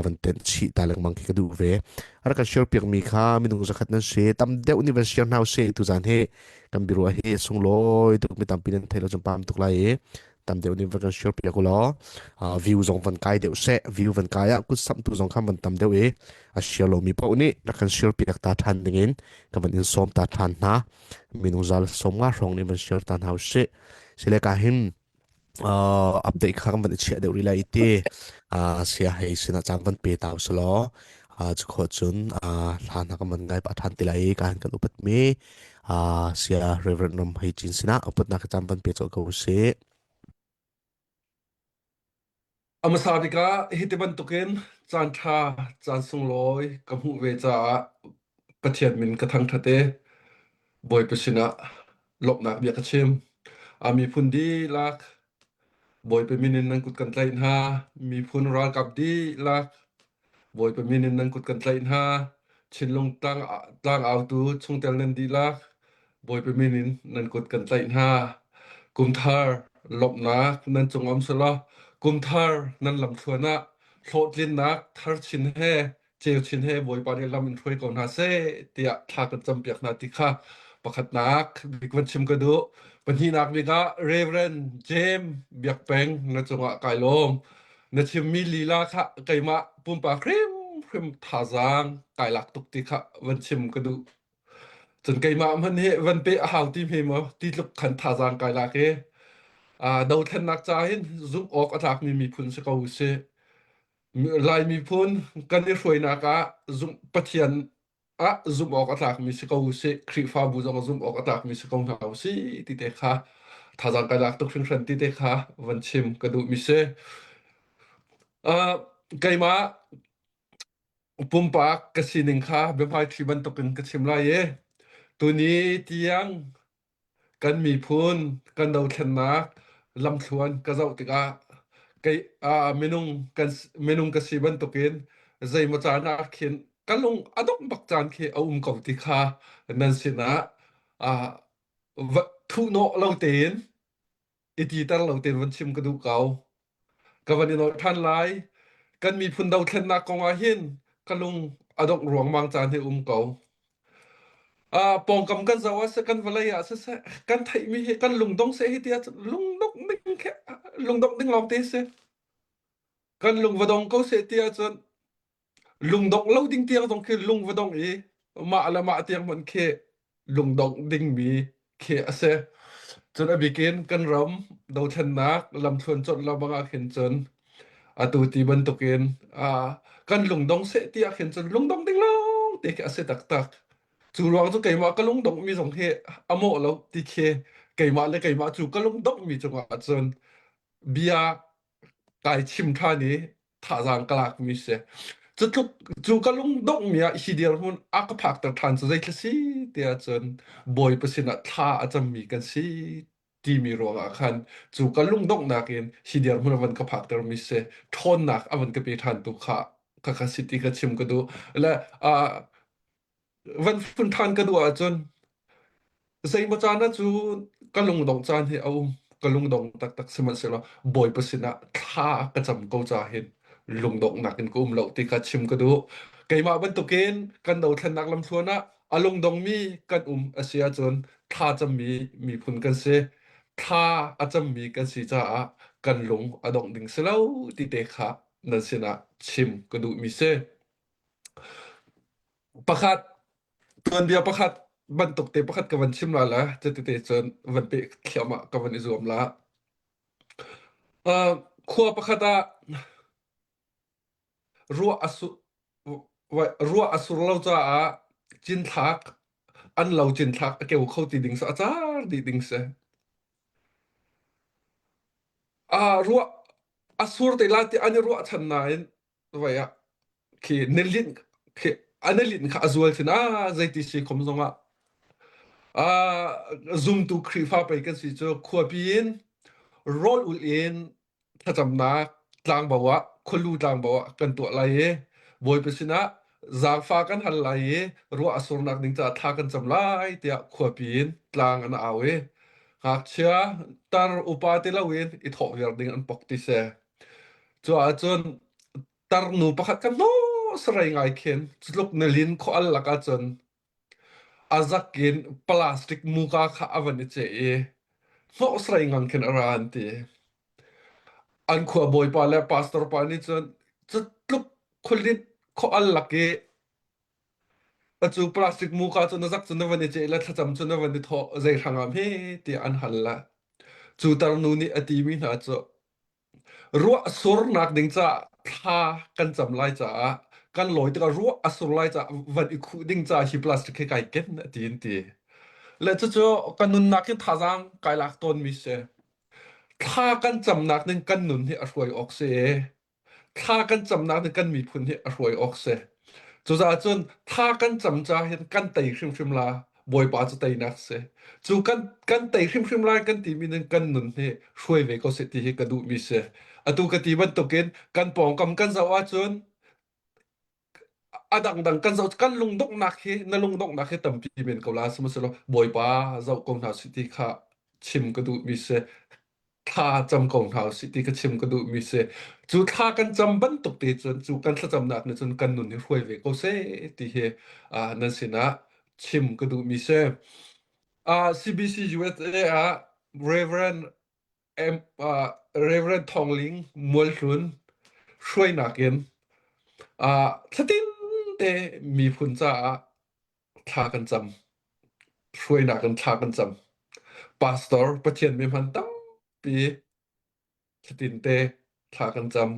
van tenh chih ta lengmang khi ka duh ve. Rak kan share piakmi kha minung zakhat nan si tam deuh nih van share hna usih tuzan hi kan biaruah hi sunglawi tuk mi tampi nan thei lo cun pam tuk lai i tam deuh nih van kan share piak ulaw view zong van kai deuh seh view van kai ah kut samh tu zong kha van tam deuh i a share lomi paoh nih rak kan share piak ta ṭhan dingin ka van in sawm ta ṭhan hna minung zal 50 hrawng nih van share ta hna usih sile ka hin uh, update kha kan van i chiah deuh rih lai i ti uh, sia hei sinah caan van pe ta usalaw uh, cu khawh cun uh, hla hna kan van ngai pah ṭhan ti lai i ka han kan upat mi uh, sia Reverend Ram Hei Cin sinah upatnak caan van pe cawh ko usih. A hmasa bik ah hiti bantukin caanṭha, caan sunglawi ka hmuh ve caah Pathian min ka thangṭhat i Bawipa sinah lawmhnak bia ka chim. A miphun dihlak Bawipa min in nan kut kan tlaih hna. Miphun ralkap dihlak Bawipa min in nan kut kan tlaih hna. Chinlung tlang, tlangautu chungtel nan dihlak, Bawipa min in nan kut kan tlaih hna. Kumthar lawmhnak nan cung um selaw, kumthar nan lamthluan ah hlawhtlinnak thar chin he ceu chin he Bawipa nih lam in hruai ko hna seh tiah thla kan campiak hna ti kha pakhatnak bik van chim ka duh. Pahnihnak bik ah Reverend James Biak Peng na cungah kai lawm. Na chimmi lila kha keimah pumpak hrimhrim thazaang kai lak tuk ti kha van chim ka duh. Cun keimah hmanh hi van peh a hau ti hme maw ti tluk khan thazaang kai lak i uh, dothlennak ca hin zumh awk a tlakmi miphun si ko usih. Lai miphun kan i hruainak ah zumh Pathian ah zumh awk a tlakmi si ko usih Khrihfabu zong zumh awk a tlakmi si ko hna usih ti te kha thazaang kai lak tuk hringhran ti te kha van chim ka duhmi si. Uh, keimah pumpak ka sining kha biahmaiṭhi bantukin ka chim lai i tuni tiang Kan miphun kan dothlennak lamthluan ka zoh tikah kei ah minung kan minung ka si bantukin zeimaw caan ah khin ka lung a dongh bak caan khi a um ko ti kha nan sinah ah va thuhnawh lo tein i titer lo tein van chim ka duh ko. Ka van i nolh ṭhan lai. Kan miphun dothlennak kong ah hin ka lung a dongh ruangmang caan hi um ko. Uh, pawngkam kan zoh ah seh, kan vawlei ah siseh, kan theihmi hi kan lungdong seh hi tiah cun lungdongh ding khi lungdongh ding lawng te si. Kan lung va dong ko seh tiah cun lungdongh lo ding tiang zong khi lung va dong i mah le mah tiang hmanh khi lungdongh dingmi khi a si. Cun a bikin kan ram dothlennak lamthluan cawnh lo bang ah khin cun atu ti bantukin ah kan lungdong seh ti ah khin cun lungdong ding lawng te khi a si taktak. Cu ruang cu keimah ka lungdongh mi zong hi a mawh lo ti khi keimah le keimah cu ka lungdongh mi cungah cun bia kai chim ṭhan i thazaang ka lakmi si. Cu tluk cu ka lungdonghmi ah hi dirhmun a ka phakter ṭhan cu zeithla si tiah cun Bawipa sinah thla a cammi kan si timi ruangah khan cu ka lungdonghnak in hi dirhmun a van ka phaktermi si ṭhawnnak a van ka pe ṭhan tu kha ka ka si ti ka chim ka duh. Le uh, van fun ṭhan ka duh ahcun zeimaw caan ah cu ka lungdongh caan hi a um. Ka lungdong taktak sihmanhsehlaw Bawipa sinah thla ka cam ko ca hin lungdonghnak in ka um lo ti kha chim ka duh. Keimah bantukin kan dothlennak lamthluan ah a lungdongmi kan um a si ahcun thla cammi miphun kan si. Thla a cammi kan si caah kan lung a dongh ding si lo ti te kha nan sinah chim ka duhmi si. Pakhat tuanbia pakhat bantuk te pakhat ka van chim la la cuti cun van peh thliahmah ka van i zuam la. Uh, khua pakhat ah ruah a su ruah a sur lo caah cinthlak an lo cinthlak a keu kho ti ding sa a car dih ding si. Ah ruah a sur te la ti an i ruahchan nain vai ah khi nilinh khi an i linh kha a zual thin ah zeiti si khom zong ah ah zumtu Khrihfa pei kan si cu khuapi in rawl ul in thlacamnak tlangbo ah khualu tlangbo ah kan tuah lai i Bawipa sinah zaangfa kan hal lai i ruah a surnak ding caah thla kan cam lai tiah khuapi in tlang an au i ngakchia tar upa ti loin i thawh viar ding an pok ti si. Cu ahcun tarnu pakhat ka hnawh sarai ngai khin cutluk nilin khual lakah cun a zak in plastic muka kha a van i ceh i hnawh sarai ngang khin a ra an ti. An khua bawipa le pastor pa nih cun cutluk khualit khual lak i Atu plastic muka cu na zak cu na van i ceh le thlacam cu na van i thawh zei hrangah hme tiah an hal la. Cu tarnu nih a timi hna cu Ruah a surnak ding caah thla kan cam lai caah kan lawi tikah ruah a sur lai caah van i khuh ding caah hi plastic hi kai ken a ti an ti. Le cucu ka nunnak hin thazaang kai lak tawnmi si. Thla kan camnak ning kan nun hi a hruai awk si i thla kan camnak nih kan miphun hi a hruai awk si. Cucaah cun thla kan cam ca hin kan tei hrimhrim la. Bawipa cu teinak si. Cu kan kan tei hrimhrim lai kan timi nin kan nun hi hruai ve ko seh ti hi ka duhmi si. Atu ka ti bantukin kan pawngkam kan zoh ahcun a dangdang kan zoh kan lungdonghnak hi na lungdonghnak hi tampi men ko la sihmanhsehlaw Bawipa zoh ko hna sih ti kha chim ka duhmi si. Thla cam ko hna usih ti ka chim ka duhmi si. Cu thla kan cam bantuk te cun cu kan thlacamnak nih cun kan nun hi hruai ve ko seh ti hi uh, nan sinah chim ka duhmi si. Uh, CBC USA ah Reverend M, uh, Reverend Thong Ling Mualhlun hruainak in uh, thlatin te miphun caah thla kan cam. Hruainak in thla kan cam. Pastor Pathian mi hman tampi thlatin te thla kan cam.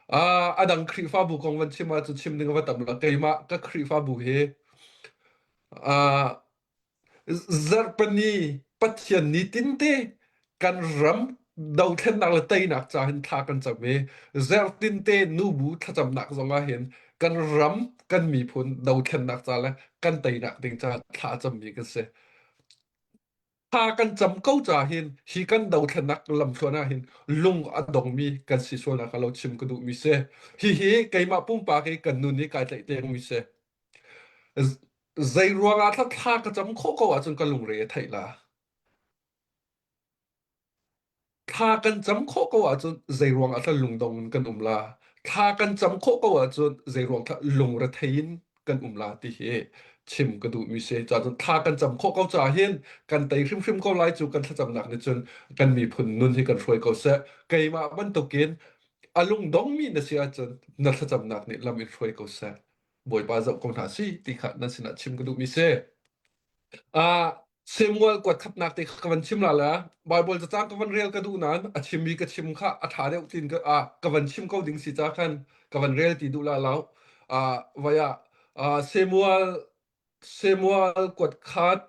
Uh, a dang Khrihfabu kong van chim ahcun chim ding a va tam lo. Keimah ka Khrihfabu hi uh, Zarhpini Pathian ni tinte kan ram dothlennak le teinak ca hin thla kan cam i zarhtinte nubu thlacamnak zong ah hin kan ram kan miphun dothlennak ca le kan teinak ding ca thla a cammi kan si. Thla kan cam ko ca hin hi kan dothlennak lamthluan ah hin lung a dongmi kan si sualnak a lo chim ka duhmi si. Hihi keimah pumpak i kan nun i kai tlaih tengmi si. Zei ruangah thla thla ka cam khawh ko ahcun ka lungre a theih la. Thla kan cam khawh ko ahcun zei ruangah thla lungdong in kan um la. Thla kan cam khawh ko ahcun zei ruang thla lungrethei in kan um la ti hi chim ka duhmi si. Cun thla kan cam khawh ko caah hin kan tei hrimhrim ko lai cu kan thlacamnak nih cun kan miphun nun hi kan hruai ko seh. Keimah bantukin a lungdongmi na si ahcun na thlacamnak nih lam in hruai ko seh. Bawipa zoh ko hna si ti kha nan sinah chim ka duhmi si. Uh, Samuel kuat khatnak te ka van chim la la Bible cacang ka van rel ka duh nain a chimmi ka chim kha a ṭha deuh tin ka ah ka van chim ko ding si ca khan ka van rel ti duh la lo uh, vaya uh, Samuel Samuel kuat khat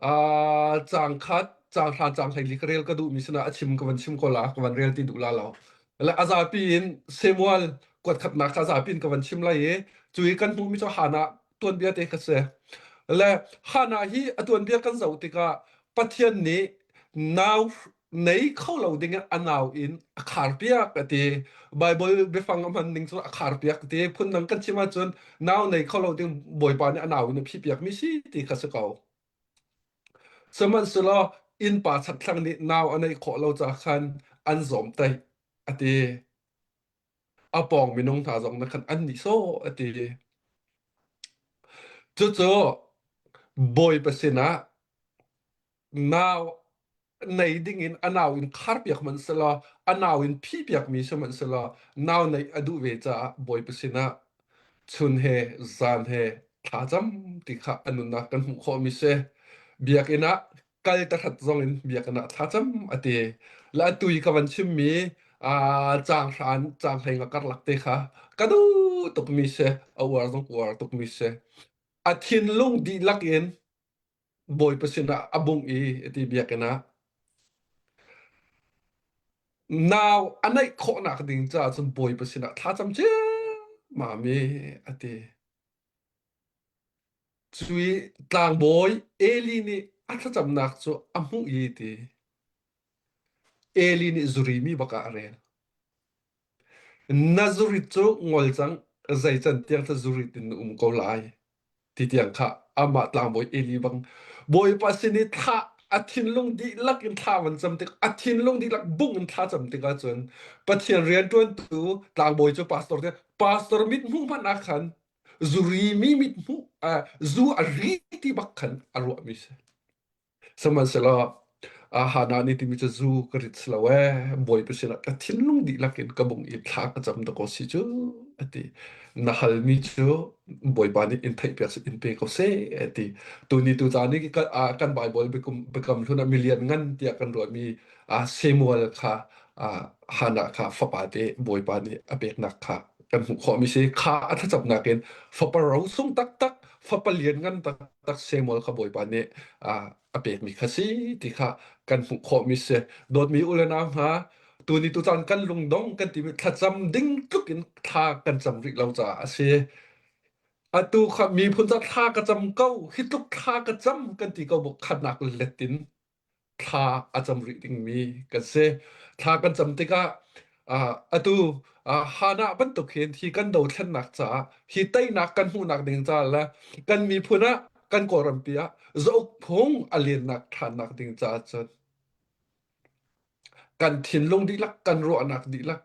Ah, caang khat, caang hra, caang 14 ka rel ka duhmi sinah a chim ka van chim ko la, ka van rel ti duh la lo. Le a zapi in Samuel kuat khatnak kha a zapi in ka van chim lai i cu i kan hmuhmi cu Hannah tuanbia te kha si. Le Hannah hi a tuanbia kan zoh tikah Pathian nih nau nei kho lo ding in a nau in a kharpiak a ti. Bible biafang a hman ning cu a kharpiak a ti. Phundang kan chim ahcun nau nei kho lo ding Bawipa nih a nau in a phihpiakmi si ti kha si ko. Sihmanhsehlaw. innpa chakthlang nih nau a neih khawh lo ca khan an zawmtaih a ti. A pawng minung hna zong na khan an nih sawh a ti. Cucu Bawipa sinah nau nei dingin a nau in kharpiak hmanh selaw a nau in phihpiakmi sihmanhsehlaw nau neih a duh ve caah Bawipa sinah chun he zan he thlacam ti kha a nunnak kan hmuh khawhmi si. Biakinn ah kal tahrat zong in biakinn ah thlacam a ti. Le atu i ka van chimmi caang hran caang hlei nga karlak te kha ka duh tukmi si, a uar zong ka uar tukmi si. A thinlung dihlak in Bawipa sinah a bungh i ti biakinn ah nau a neih khawhnak ding caah cun Bawipa sinah thlacam ciammam i a ti. Cui tlangbawi Eli nih a thlacamnak cu a hmuh i ti. Eli nih zuri mi bak ah a rel. Na zurit cu ngol cang, zei can tiang dah zurit in na um ko lai? Ti tiang kha amah tlangbawi Eli bang Bawipa sin i thla a thinlung dihlak in thla van cam tik a thinlung dihlak bung in thla cam tik ahcun Pathian rianṭuantu tlangbawi cu pastor te pastor mithmuh hmanh ah khan zuri mi mithmuh uh, zu a ri ti bak khan a ruahmi si. Sihmanhsehlaw Hannah nih timi cu zu ka rit si lo ee, Bawipa sinah ka thinlung dihlak in ka bung i thla ka cam dakaw si cu a ti. Na halmi cu Bawipa nih in theihpiak seh, in pe ko seh a ti. Tuni tu caan i kan Baibal biakam hlun ah milian ngan tiah kan ruahmi Samuel kha Hannah kha fapa te Bawipa nih a peknak kha kan hmuh khawhmi si. Kha a thlacamnak in fapa rosung taktak, fapa lianngan taktak Samuel kha Bawipa nih a pekmi kha si ti kha kan hmuh khawhmi si. Dawtmi u le nau hna, tuni tucaan kan lungdong kan timi thlacam ding tluk in thla kan cam rih lo caah a si. Atu kha miphun ca thla ka cam ko, hi tluk thla ka cam kan ti ko bu khatnak let in thla a cam rih dingmi kan si. Thla kan cam tikah atu Hannah bantuk hin hi kan dothlennak caah hi teinak kan hmuhnak ding caah le kan miphun ah kan Kawlrampi ah zauk phung a lennak ṭhannak ding caah cun kan thinlung dihlak kan ruahnak dihlak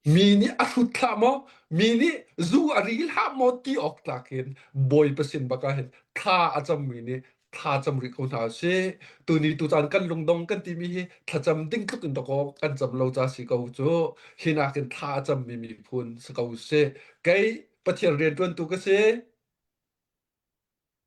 Mi nih a hrut hlah maw? Mi nih zu a ri hlah maw ti awk tlak in Bawipa sin bak ah hin thla a cammi nih thla cam rih ko hna usih. Tuni tucaan kan lungdong kan timi hi thlacam ding tluk in dakaw kan cam lo ca si ko cu. Hi nakin thla a cammi miphun si ko usih. Kei Pathian rianṭuantu ka si.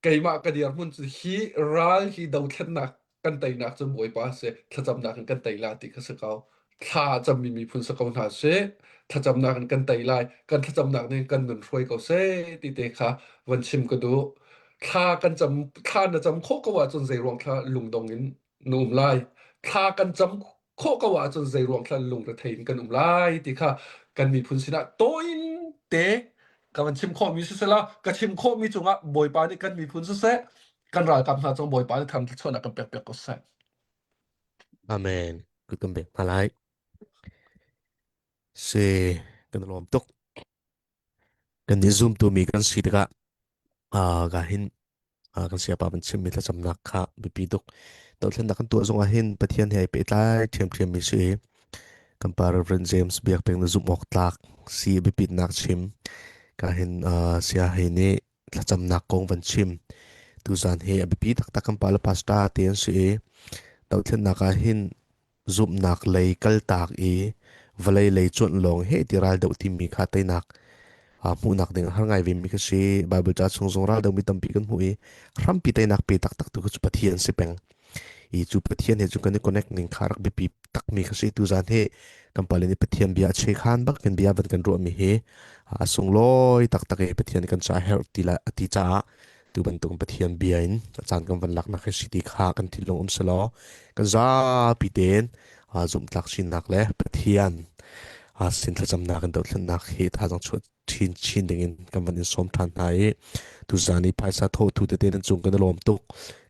Keimah ka dirhmun cu hi ral hi dothlennak kan teinak cu Bawipa si thlacamnak in kan tei la ti kha si ko. Thla a cammi miphun si ko hna sih. Thlacamnak in kan tei lai. Kan thlacamnak nih kan nun hruai ko seh ti te kha van chim ka duh. Thla kan cam thla na cam khawh ko ahcun zei ruang thla lungdong in na um lai. Thla kan cam khawh ko ahcun zei ruang thla lungrethei in kan um lai ti kha kan miphun sinah tawin te ka van chim khawhmi siseh ka chim khawhmi cungah Bawipa nih kan miphun siseh kan ralkap hna cung Bawipa nih tham thluachuahnak kan pek piak ko seh. Amen. Kut kan pek hna lai. Si kan lawm tuk. Kan nih zumtu mi kan si tikah ka hin kan siapa ban chimmi thlacamnak kha biapi tuk. Dothlennak kan tuah zongah hin Pathian he ai pehtlai ṭhiamṭhiam mi si i kan pa Reverend James Biak Peng na zumh awk tlak si biapitnak chim ka hin sia hei nih thlacamnak kong van chim tuzan hi a biapi taktak kan pa le pastor te an si i dothlennak ah hin zumhnak lei kaltak i vawlei lei cuanh lawng he ti ral doh timi kha teinak hmuhnak ding har ngai vemi kha si Bible ca chung zong ral dohmi tampi kan hmuh i hrampi teinak pe taktak tu cu Pathian si peng i cu Pathian he cu kan i connect ning kha rak biapi takmi kha si tuzan hi kan pale nih Pathian bia a che khan bak kan bia van kan ruahmi hi a sunglawi taktak i Pathian kan ca herh ti la ti caah tu bantuk Pathian bia in a caan kan van laknak hi si ti kha kan thinlung um selaw kan zapi tein zumhtlak sinak le Pathian sin thlacamnak in dothlennak hi thazaang chuah chin chin dingin kan van in sawm ṭhan hna i tuzaan i phaisa thawhtu tete nan cung kan i lawm tuk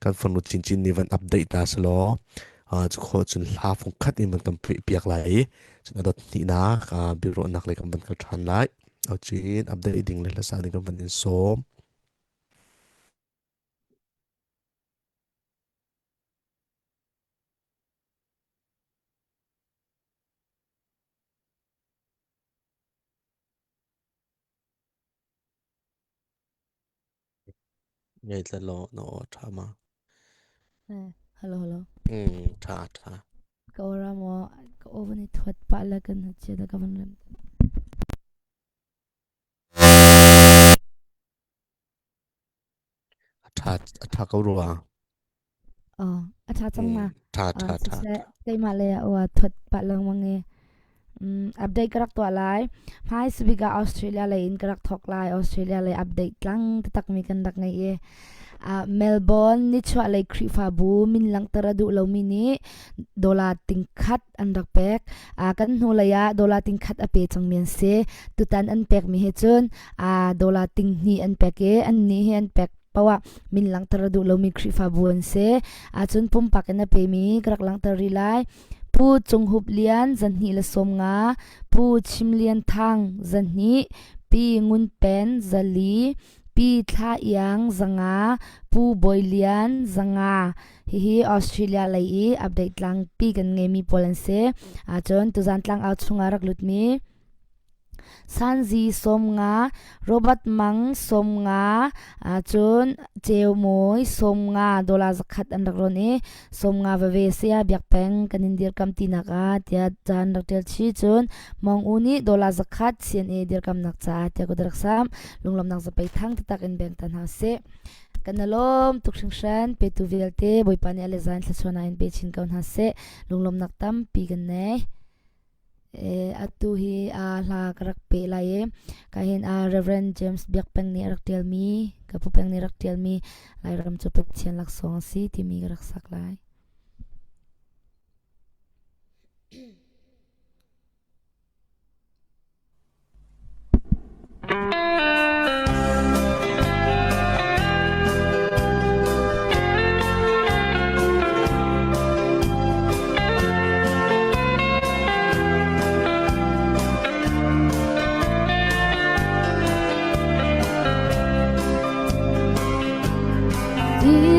kan fanu chinchin nih van update ta selaw cu khawh cun hla fung khat in van kan piak lai i cun a dot hnihnak biaruahnak lei kan van kal ṭhan lai chin update ding le hlasa ding kan van in sawm Ngei tla law na aw ṭha ma? Hello hello. Ṭha ṭha. Ka ora maw ka aw van i thuat pah le kan chia da ka van rem. A ṭha a ṭha ko rua. A ṭha cang ma? Ṭha ṭha ṭha. Siseh keimah le aw thuat pah lengmang i update ka rak tuah lai. Hmai sabik ah Australia lei in ka rak thawk lai. Australia lei update tlang taktak mi kan rak ngei i Melbourne nichuah lei Khrihfabu min langhter a duh lomi nih dollar tingkhat an rak pek. Kan hnu lei ah dollar tingkhat a pe cangmi an si. Tutan an pekmi he cun dollar tinghnih an pek i annih hi an pek poah min langhter a duh lomi Khrihfabu an si. Ahcun pumpak in a pemi ka rak langhter rih lai. Pu Cung Hup Lian 250, Pu Chim Lian Thang 200, Pi Ngun Pen 400, Pi Thla Iang 500, Pu Bawi Lian 500. Hihi Australia lei i update tlangpi kan ngeimi pawl an si. Ahcun tuzan tlangau chungah rak lutmi Sanzi 50, Robert Mang 50, cun Ceu Mawi 50 dollar zakhat an rak rawn i 50 veve saya biak peng kan in dirkam tinak ah tiah ca an rak ṭial chih. Cun Mong U nih dollar zakhat CNA dirkamnak caah tiah kut a rak samh. Lunglawmhnak zapei thang taktak in beng ta hna usih. Kan i lawm tuk hringhran. Petu vialte Bawipa nih a le zain thluachuahnak in pe chin ko hna seh. Lunglawmhnak tampi kan nei. Atu hi hla ka rak peh lai i ka hin Reverend James Biak Peng nih a rak ṭialmi ka pu Peng nih a rak ṭialmi Lairam cu Pathian laksawng a si timi ka rak sak lai.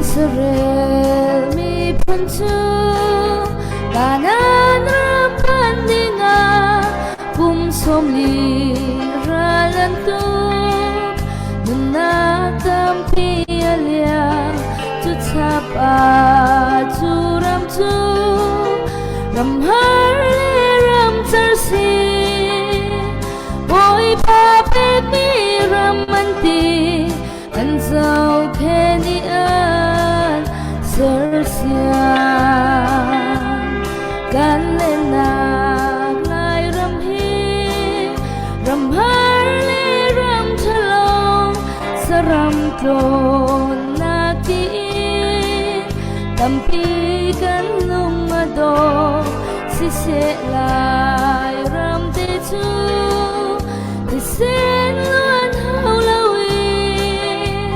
Israel miphun cu Kanaan ram phan dingah kum 40 ral an tuk. Nunnak tampi a liam cu chap ah cu ram cu ram har le ram car si. Bawipa pekmi ram an ti an zohkhenh i an sersiam. Kan lennak Lairam hi ram har le ram ṭhalo saram tlawnnak tiin tampi kan lung a dong siseh Lairam te cu thisen luan hau loin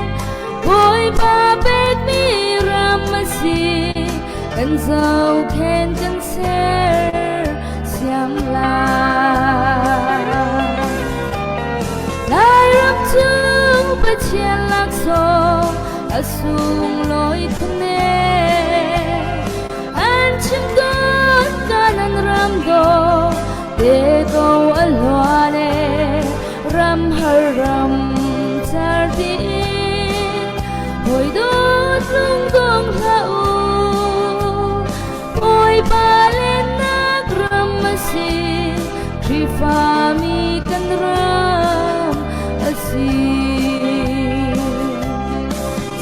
Bawipa pekmi ram a si kan zohkhenh kan ser siam lai. Lairam cu Pathian laksawng a sunglawi khun ee. An chim tawn kanan ram do te ko a hluan ee. Ram har ram car tiin hawi dawt lungdong hlah u. Bawipa lennak ram a si, Khrihfami kan ram a si.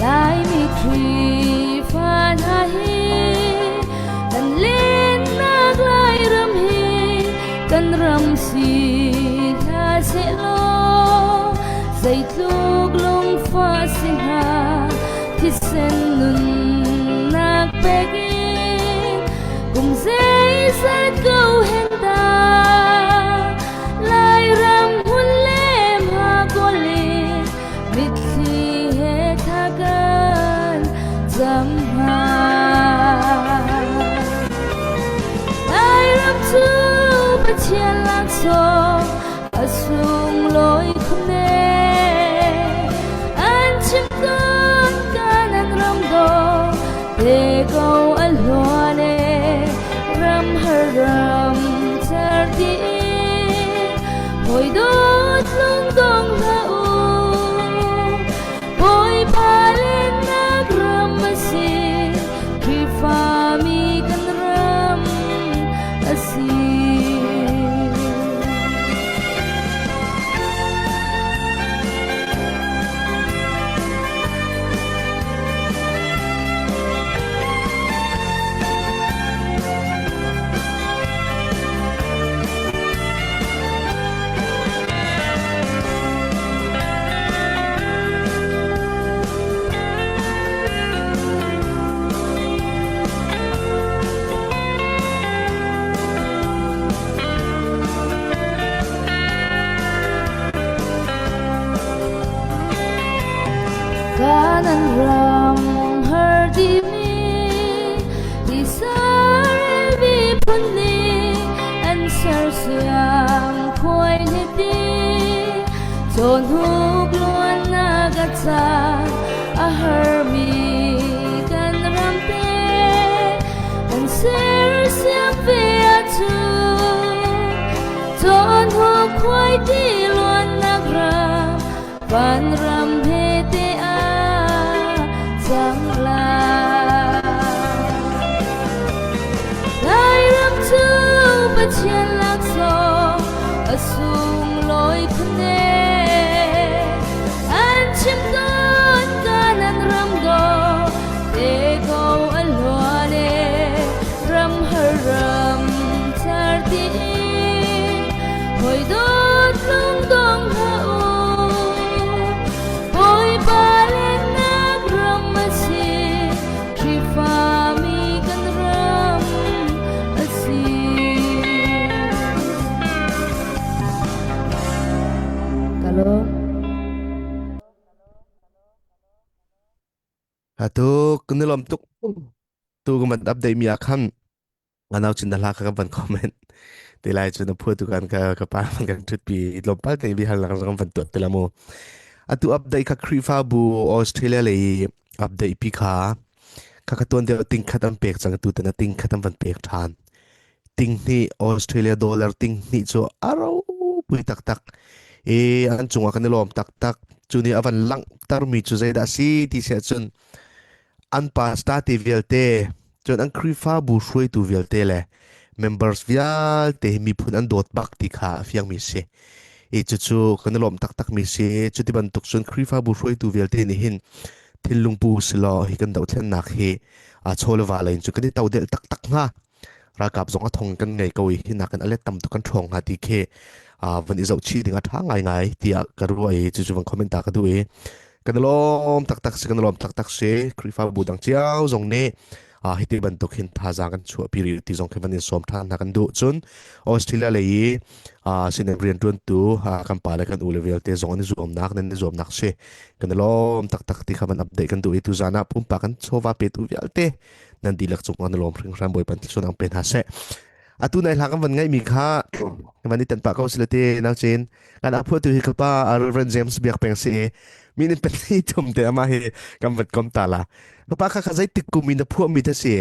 Laimi Khrihfa hna hi kan lennak Lairam hi kan ram si hlah sehlaw zeitluk lungfah si hnga thisen nunnak pek in kum zeizat ko hen dah Lairam hmun le hma kawl in mitthli he thla kan cam hnga. Lairam cu Pathian laksawng a sunglawi khun ee. An chim tawn kanan ram dawh te ko a hluan ee. Ram har ram car tiin hawi dawt lungdong hlah u. Bawipa le Kanan ram har dimi Israel miphun nih an sersiam khuai niti Cawn huk luannak a caan a harmi kan ram te kan sersiam ve ahcun Cawn huk khuai ti luannak ram Vanram he te ah cang lai. Lairam cu Pathian laksawng a sunglawi khun ee. An chim tawn kanan ram dawh te ko a luan ee. Ram har ram car tiin Hawi dawt lungdong hlah u, Bawipa lennak ram a si, Khrihfami kan ram a si. Ka lawm. Atu kan i lawm tuk. Tu ka man update mi ah khan Anau cun na hla kha ka van comment te lai cu na phua tu kan ka ka pa man kan thut pi tlawmpal te bi hal lang kan van tuat te la mu atu update kha Khrihfabu Australia lei update pi kha kha ka tuan deuh ting khat an pek cang tu tan ting khat an van pek than ting hnih Australia dollar ting hnih cu aro pui taktak e an cungah kan i lawm taktak cu ni avan langhter mi cu zeidah si ti sia cun An pastor te vialte, cun an Khrihfabu hruaitu vialte le members vialte hi miphun an dawt bak ti kha a fiangmi a si. I cucu kan i lawmh taktakmi si. Cuti bantuk cun Khrihfabu hruaitu vialte nih hin thinlung pu silaw hi kan dohthlennak hi chaw le va lei in cu kan i todelh taktak hnga. Ralkap zong a thong kan ngei ko i hi nakin a let tam tuk kan ṭhawng hnga ti khi van i zohchih ding a ṭha ngaingai tiah ka ruah i cucu van comment ta ka duh i kan i lawm taktak si kan i lawm taktak si Khrihfabu dang cio zong nih hiti bantuk hin thazaang kan chuahpi rih ti zong khi van in sawm ṭhan hna kan duh cun Australia lei i sinin rianṭuantu kan pa le kan u le vialte zong an i zuamnak nan i zuamnak si kan i lawm taktak ti kha van update kan duh i tuzan ah pumpak kan chawva petu vialte nan dihlak cung ah na lawm hringhran Bawipa thluachuah nang pe hna seh. Atu nai hla kan van ngaihmi kha van i tan pah ko sile te nau cin kan a phuahtu hi ka pa Reverend James Biak Peng si i mi nin pahnih thum te ama hi kan van kom ta la ka pa kha kha zeitik kum in na phuahmi te si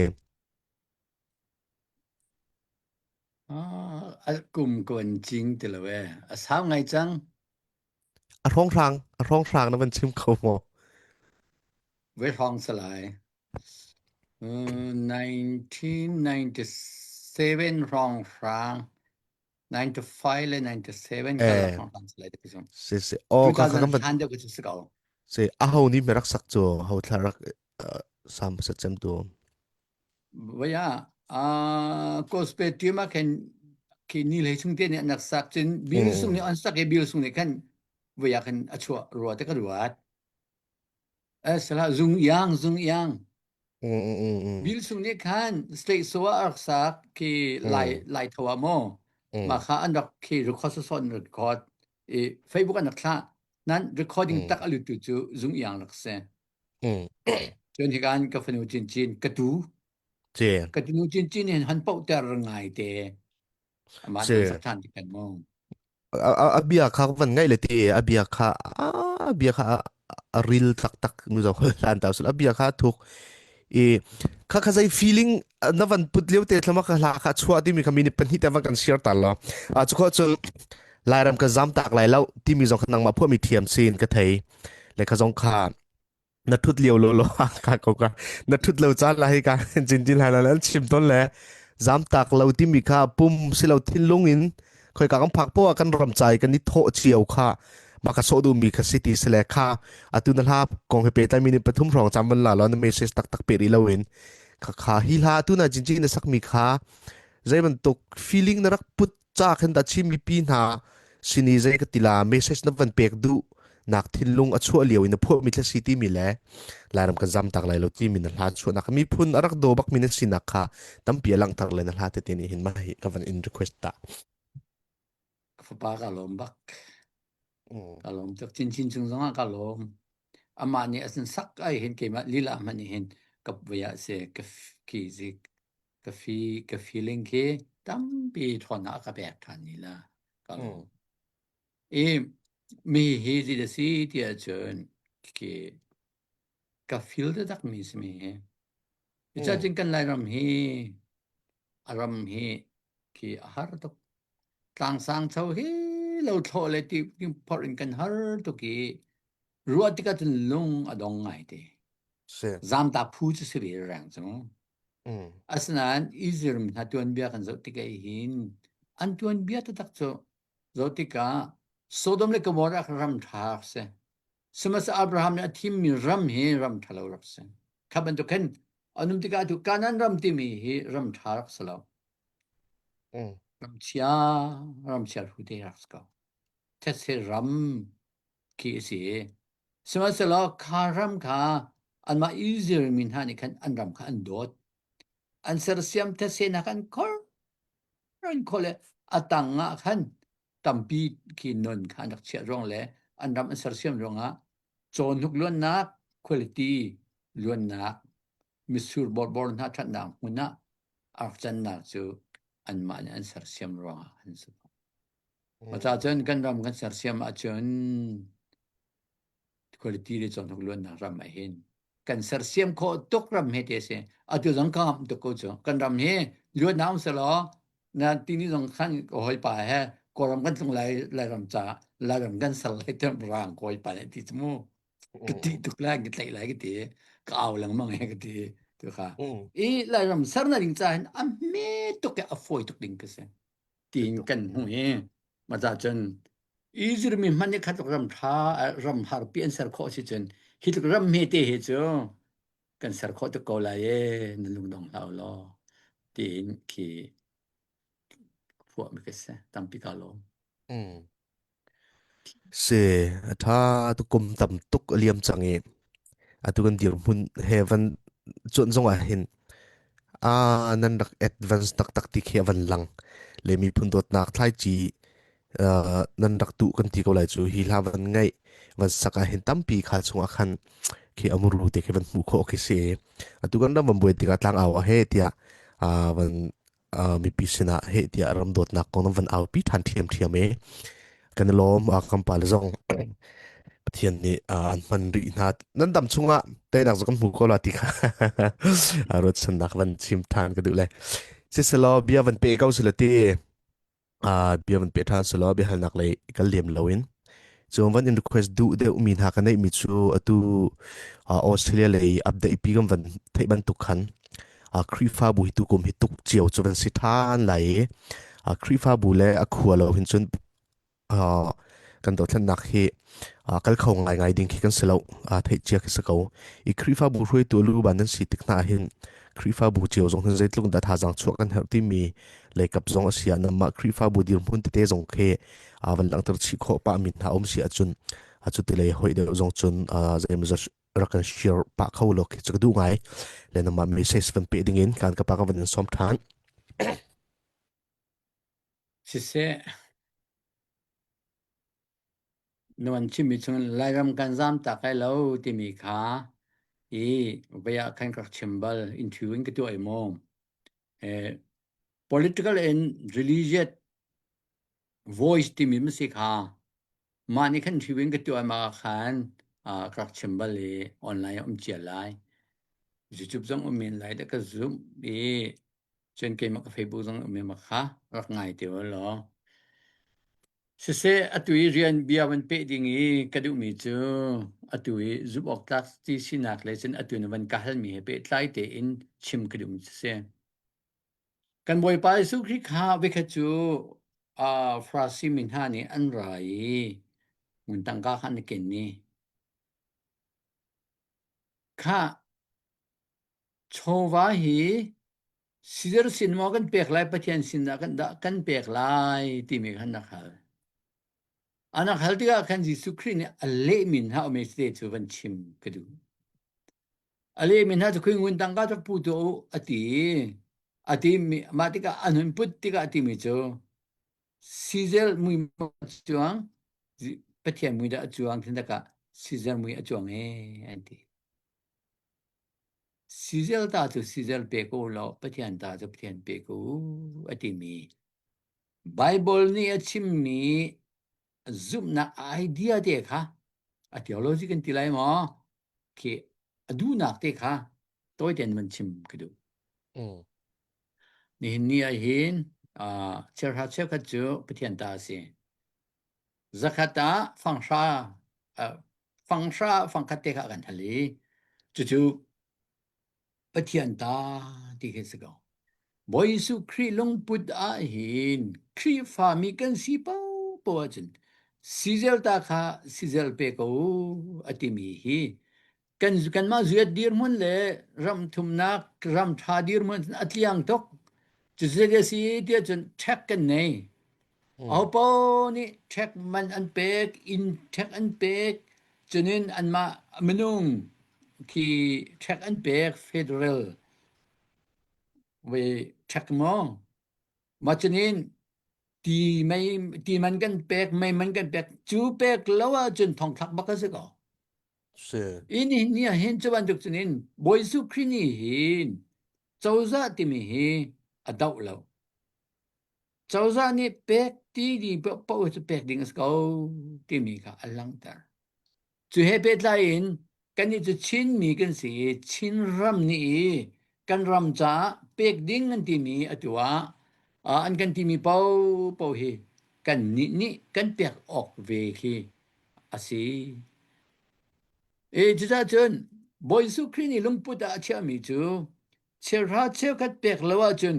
Ah, a kum kon cing ti lo e. A sau ngai cang. A hrawng hrang a hrawng hrang na van chim kho maw? Voi hrawng salai. 1997 hrawnghrang 95 le 97 karlak Eh, hrawnghrang si lai ti cu. si si. Oh, ka ka kan 2000 van hlan deuh ka cu si ko. si a ho ni me rak sak cu ho thla rak uh, sam sa cem tu. Vaya ah gospel team ah khan khi ni lei chung te nih an rak sak cun bil sung Mm. nih an sak i bil sung nih khan vaya khan a chuah rua te ka ruat. Eh salah zung iang zung iang Mm, mm, mm, mm. Bil sung nih khan state so ah rak sak khi lai Mm, lai tho ah maw mm, mah kha an rak khi record sawsawh an record i Facebook an rak thlah nan recording mm, tak a lutu cu zung iang rak si mm. cun hikan ka fanu cin cin ka tu Ci, ka tunu cin cin hin han poh ter ngai te amah ci. nan sak than ti kan mu A bia kha van ngaih le ti a bia kha a bia kha a ril taktak nu zo hlan ta sul a bia kha thuk i kha kha zei feeling na van put lio te thlama ka hla kha chua ti mi kha minute pahnih te van kan share ta lo a chu kho chun lairam ka zam tak lai lo ti mi zong kha nangmah phuah mi thiam sin ka thei le kha zong kha Na thut lio lo lo ka ko ka na thut lo caan la hi ka jin jin hai la chim ton le zam tak lo timi kha pum silo thinlung in khoi ka kan phak po kan ram chai kan ni tho chiao kha ma ka so du mi kha city sele kha atu na hla kong he pe tai mi ni pathum rong cham van la lo na message tak tak pe ri lo in kha kha hi hla tu na jin jin na sak mi kha zei bantuk feeling na rak put ca khin dah Chin mipi hna sin i zei ka ti la message na van pek duh nak thinlung a chuah lio in na phuah mi thla si timi le Lairam kan zam tak lai lo timi na hla chuahnak miphun a rak daw bak mi na sinak kha tampi a langhter le na hla tete nih hin mah hi ka van in request ta. Ka fapa ka lawm bak. Mm. Ka lawm tuk. Chinchin chung zongah ka lawm. Amah nih a sin sak ai hin keimah lila hmanh nih hin ka voi ah si ka ki zik ka fi ka feeling khi tampi ṭhawnnak a ka pek ṭhan ni la ka lawm. I mi hi zei a si ti ahcun khi ka feel taktak mi si mi hi. Cucun kan Lairam hi a ram hi khi a har tuk. Tlangsang cho hi lo thlawh le ti phorh in kan har tuk i ruah tikah cun lung a dong ngai te. Si. Zamtak phu cu si ve reng cu. Mm. Asinain Israel mi hna tuanbia kan zoh tikah hin an tuanbia taktak cu zoh tikah Sodom le Gomorrah kha ram ṭha rak si. Sihmanhsehlaw Abraham nih a thimmi ram hi ram ṭhalo rak si. Kha bantuk khin an um tikah atu Kanaan ram timi hi ram ṭha rak si lo. Mm. Ram chia, ram chia hru te rak si ko. Thetse ram khi a si. Sihmanhsehlaw kha ram kha anmah Israel mi hna nih khan an ram kha an dawt. An sersiam thetse-nak an khor an khawh le a tang ah khan tampi khi non kha an rak chiah ruang le an ram an sersiam ruangah cawhnuk luannak quality luannak mitsur borbor hna ṭhatnak hmun ah a rak cannak cu anmah nih an sersiam ruangah an si. Maca cun kan ram kan sersiam ahcun quality le cawhnuk luannak ram ah hin kan sersiam khawh tuk ram he te si. Atu zong ka ngamh tuk ko cu. Kan ram hi luatnak um selaw na tini zong khan ka hawipa he Kawlram kan tlung lai Lairam ca Lairam kan ser lai tiah rang ka hawipa nih a ti cu mu. Ka ṭih tuk lai ka tlaih lai ka ti. Ka au lengmang he ka ti. Tu kha. I Lairam ser na ding ca hin a hme tuk i a fawi tuk ding ka si. Tiin kan hmuh i mah cun Israel mi hmanh nih kha tluk ram ṭha ram harpi an ser khawh si cun hi tluk ram hmete hi cu kan ser khawh tuk ko lai e na lungdong hlah u law tiin khi phuah mi ka si tampi ka lawm. Mm. Si a ṭha tu kum tam tuk a liam cang i atu kan dirhmun he van cuanh zong ah hin a nan rak advance taktak ti khi a van lang le miphun dawtnak thlaici uh, nan rak tuh kan ti ko lai cu hi hla van ngaih van sak ah hin tampi kha chungah khan khi amuru te khi van hmuh khawh khi si atu kan ram van buai tikah tlang au ah he tiah uh, van uh, mipi sinah he tiah ram dawtnak kong nan van aupi ṭhan ṭhiamṭhiam e kan i lawm uh, kan pa le zong Pathian nih uh, an hman rih hna nan dam chungah teinak cu kan hmu ko la ti kha ruatchannak van chim ṭhan ka duh le siselaw bia van pe ko sila ti uh, bia van pe ṭhan selaw biahalnak lei kal lem loin Cun van in request duh deuh mi hna ka neih mi cu atu uh, Australia lei update pi kan van theih bantuk khan uh, Khrihfabu hi tukum hi tuk cio cu van si ṭhan lai i uh, Khrihfabu le a khua lo hin cun uh, kan dothlennak hi uh, kal kho ngaingai ding khi kan si lo uh, theih cia khi si ko i Khrihfabu hruaitu lu ban nan si tik hna hin Khrihfabu cio zong hin zeitluk dah thazaang chuah kan herh timi leikap zong a si ah namah Khrihfabu dirhmun tete zong khi uh, van langhter chih khawh pah mi hna um si ahcun cu ti lei hoih deuh zong cun zeimawzat rak kan share pah kho lo khi cu ka duh ngai le namah message van pe ding in kan ka pa ka van in som than Siseh na van chimmi chung Lairam kan zam tak lai lo timi kha i vei ah khan ka rak chim bal interview in ka tuah i maw eh, political and religious voice timi ma si kha mah nih khan interview in ka tuah ma khan uh, ka rak chim bal i online um cia lai YouTube zong um men lai da ka zumh i cun keimah ka Facebook zong um ma kha rak ngai te law Siseh atu i rian bia van peh ding i ka duhmi cu atu i zumh awk tlak ti sinak le cun atu na van ka halmi he pehtlai tein chim ka duhmi cu si. Kan Bawipa Jesuh Khrih kha voikhat cu uh, Farasi mi hna nih an ra i ngun tangka kha an i ken i kha chawva hi Caesar sin maw kan pek lai Pathian sin dah kan dah kan pek lai timi khan rak hal. An rak hal tikah khan Jesuh Khrih nih a lehmi hna um te cu van chim ka duh. A lehmi hna cu khui ngun tangka rak pu tuah u a ti. A ti mi mah tikah an hun put tikah a timi cu Caesar mui maw a cuang Pathian mui dah a cuang thin takah. Caesar mui a cuang ee an ti. Caesar ta cu Caesar pe ko law Pathian ta cu Pathian pe ko a timi Bible nih a chimmi zumhnak idea te kha a theology kan ti lai maw khi a duhnak te kha tawi tein van chim ka duh. Mm. Nihin ni ah hin uh, chiarha cheukhat cu Pathian ta a si. Zakhat ah fanghra uh, fanghra fangkhat te kha kan hal i cucu Pathian ta ti khi si ko. Bawi Jesuh Khrih lungput ah hin Khrihfami kan si paohpaoh ahcun sizel ta kha sizel pe ko a timi hi kan kanmah zuat dirhmun le ram thumnak ram ṭha dirhmun a tliang tuk. Cucu a si tiah cun ṭhek kan nei. Ahopaoh nih ṭhek man an pek, inn ṭhek an pek, cunin anmah minung khi ṭhek an pek federal voi ṭhek maw? Mah cunin ti mei ti man kan pek, mei man kan pek, cu pek lo ahcun thongthlak bak a si ko. Si. Hi ni ni ah hin cu bantuk cunin Bawi Jesuh Khrih nih hin cozah timi hi a doh lo. Cozah nih pek ti ding paoh cu pek ding a si ko timi kha a langhter. Cu he pehtlai in kannih cu Chinmi kan si i Chinram nih i kan ram caah pek ding an timi atu ah an kan timi paohpaoh hi kannih nih kan pek awk ve khi a si. E cucaah cun Bawi Jesuh Khrih nih lungput ah a chiahmi cu cheuhra cheukhat pek lo ahcun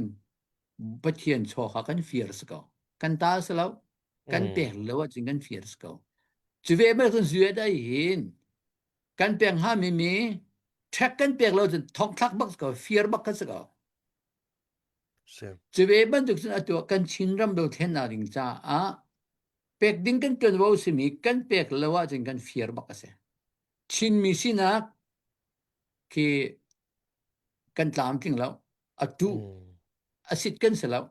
Pathian chaw kha kan fir si ko. Kan ta si lo. Kan Mm. pek lo ahcun kan fir si ko. Cu ve bantuk cun zuet ai hin kan pek hngami mi ṭhek kan pek lo cun thongthlak bak si ko, fir bak kan si ko. Si. Cu ve bantuk cun atu ah kan Chinram dothlennak ding caah pek ding kan ṭuanvo simi kan pek lo ahcun kan fir bak a si. Chinmi sinak khi kan tlamtling lo. A tu Mm. a sit kan si lo.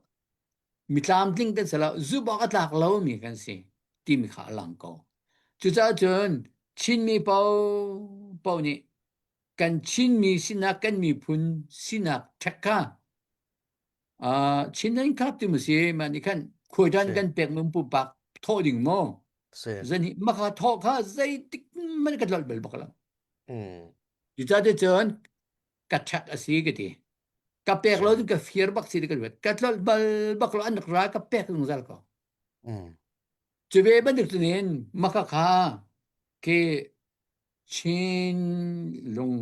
Mi tlamtling kan si lo. Zumh awk a tlak lomi kan si timi kha a lang ko. Cucaah cun Chinmi paohpaoh nih kan Chinmi sinak kan miphun sinak ṭhek kha uh, Chinland Club ti mu si mah nih khan khuaidan Si. kan pek mun pumpak thawh ding maw Si. zan hi maka thawh kha zeitik man ka tlolh bal bak lo. Mm. Cucaah cun ka ṭhek a si ka ti. Ka pek Si. lo cun ka fir bak si ti ka ruat. Ka tlolh bal bak lo an rak ra ka pek zungzal ko. Mm. Cu ve bantuk cun in maka kha khi Chin lung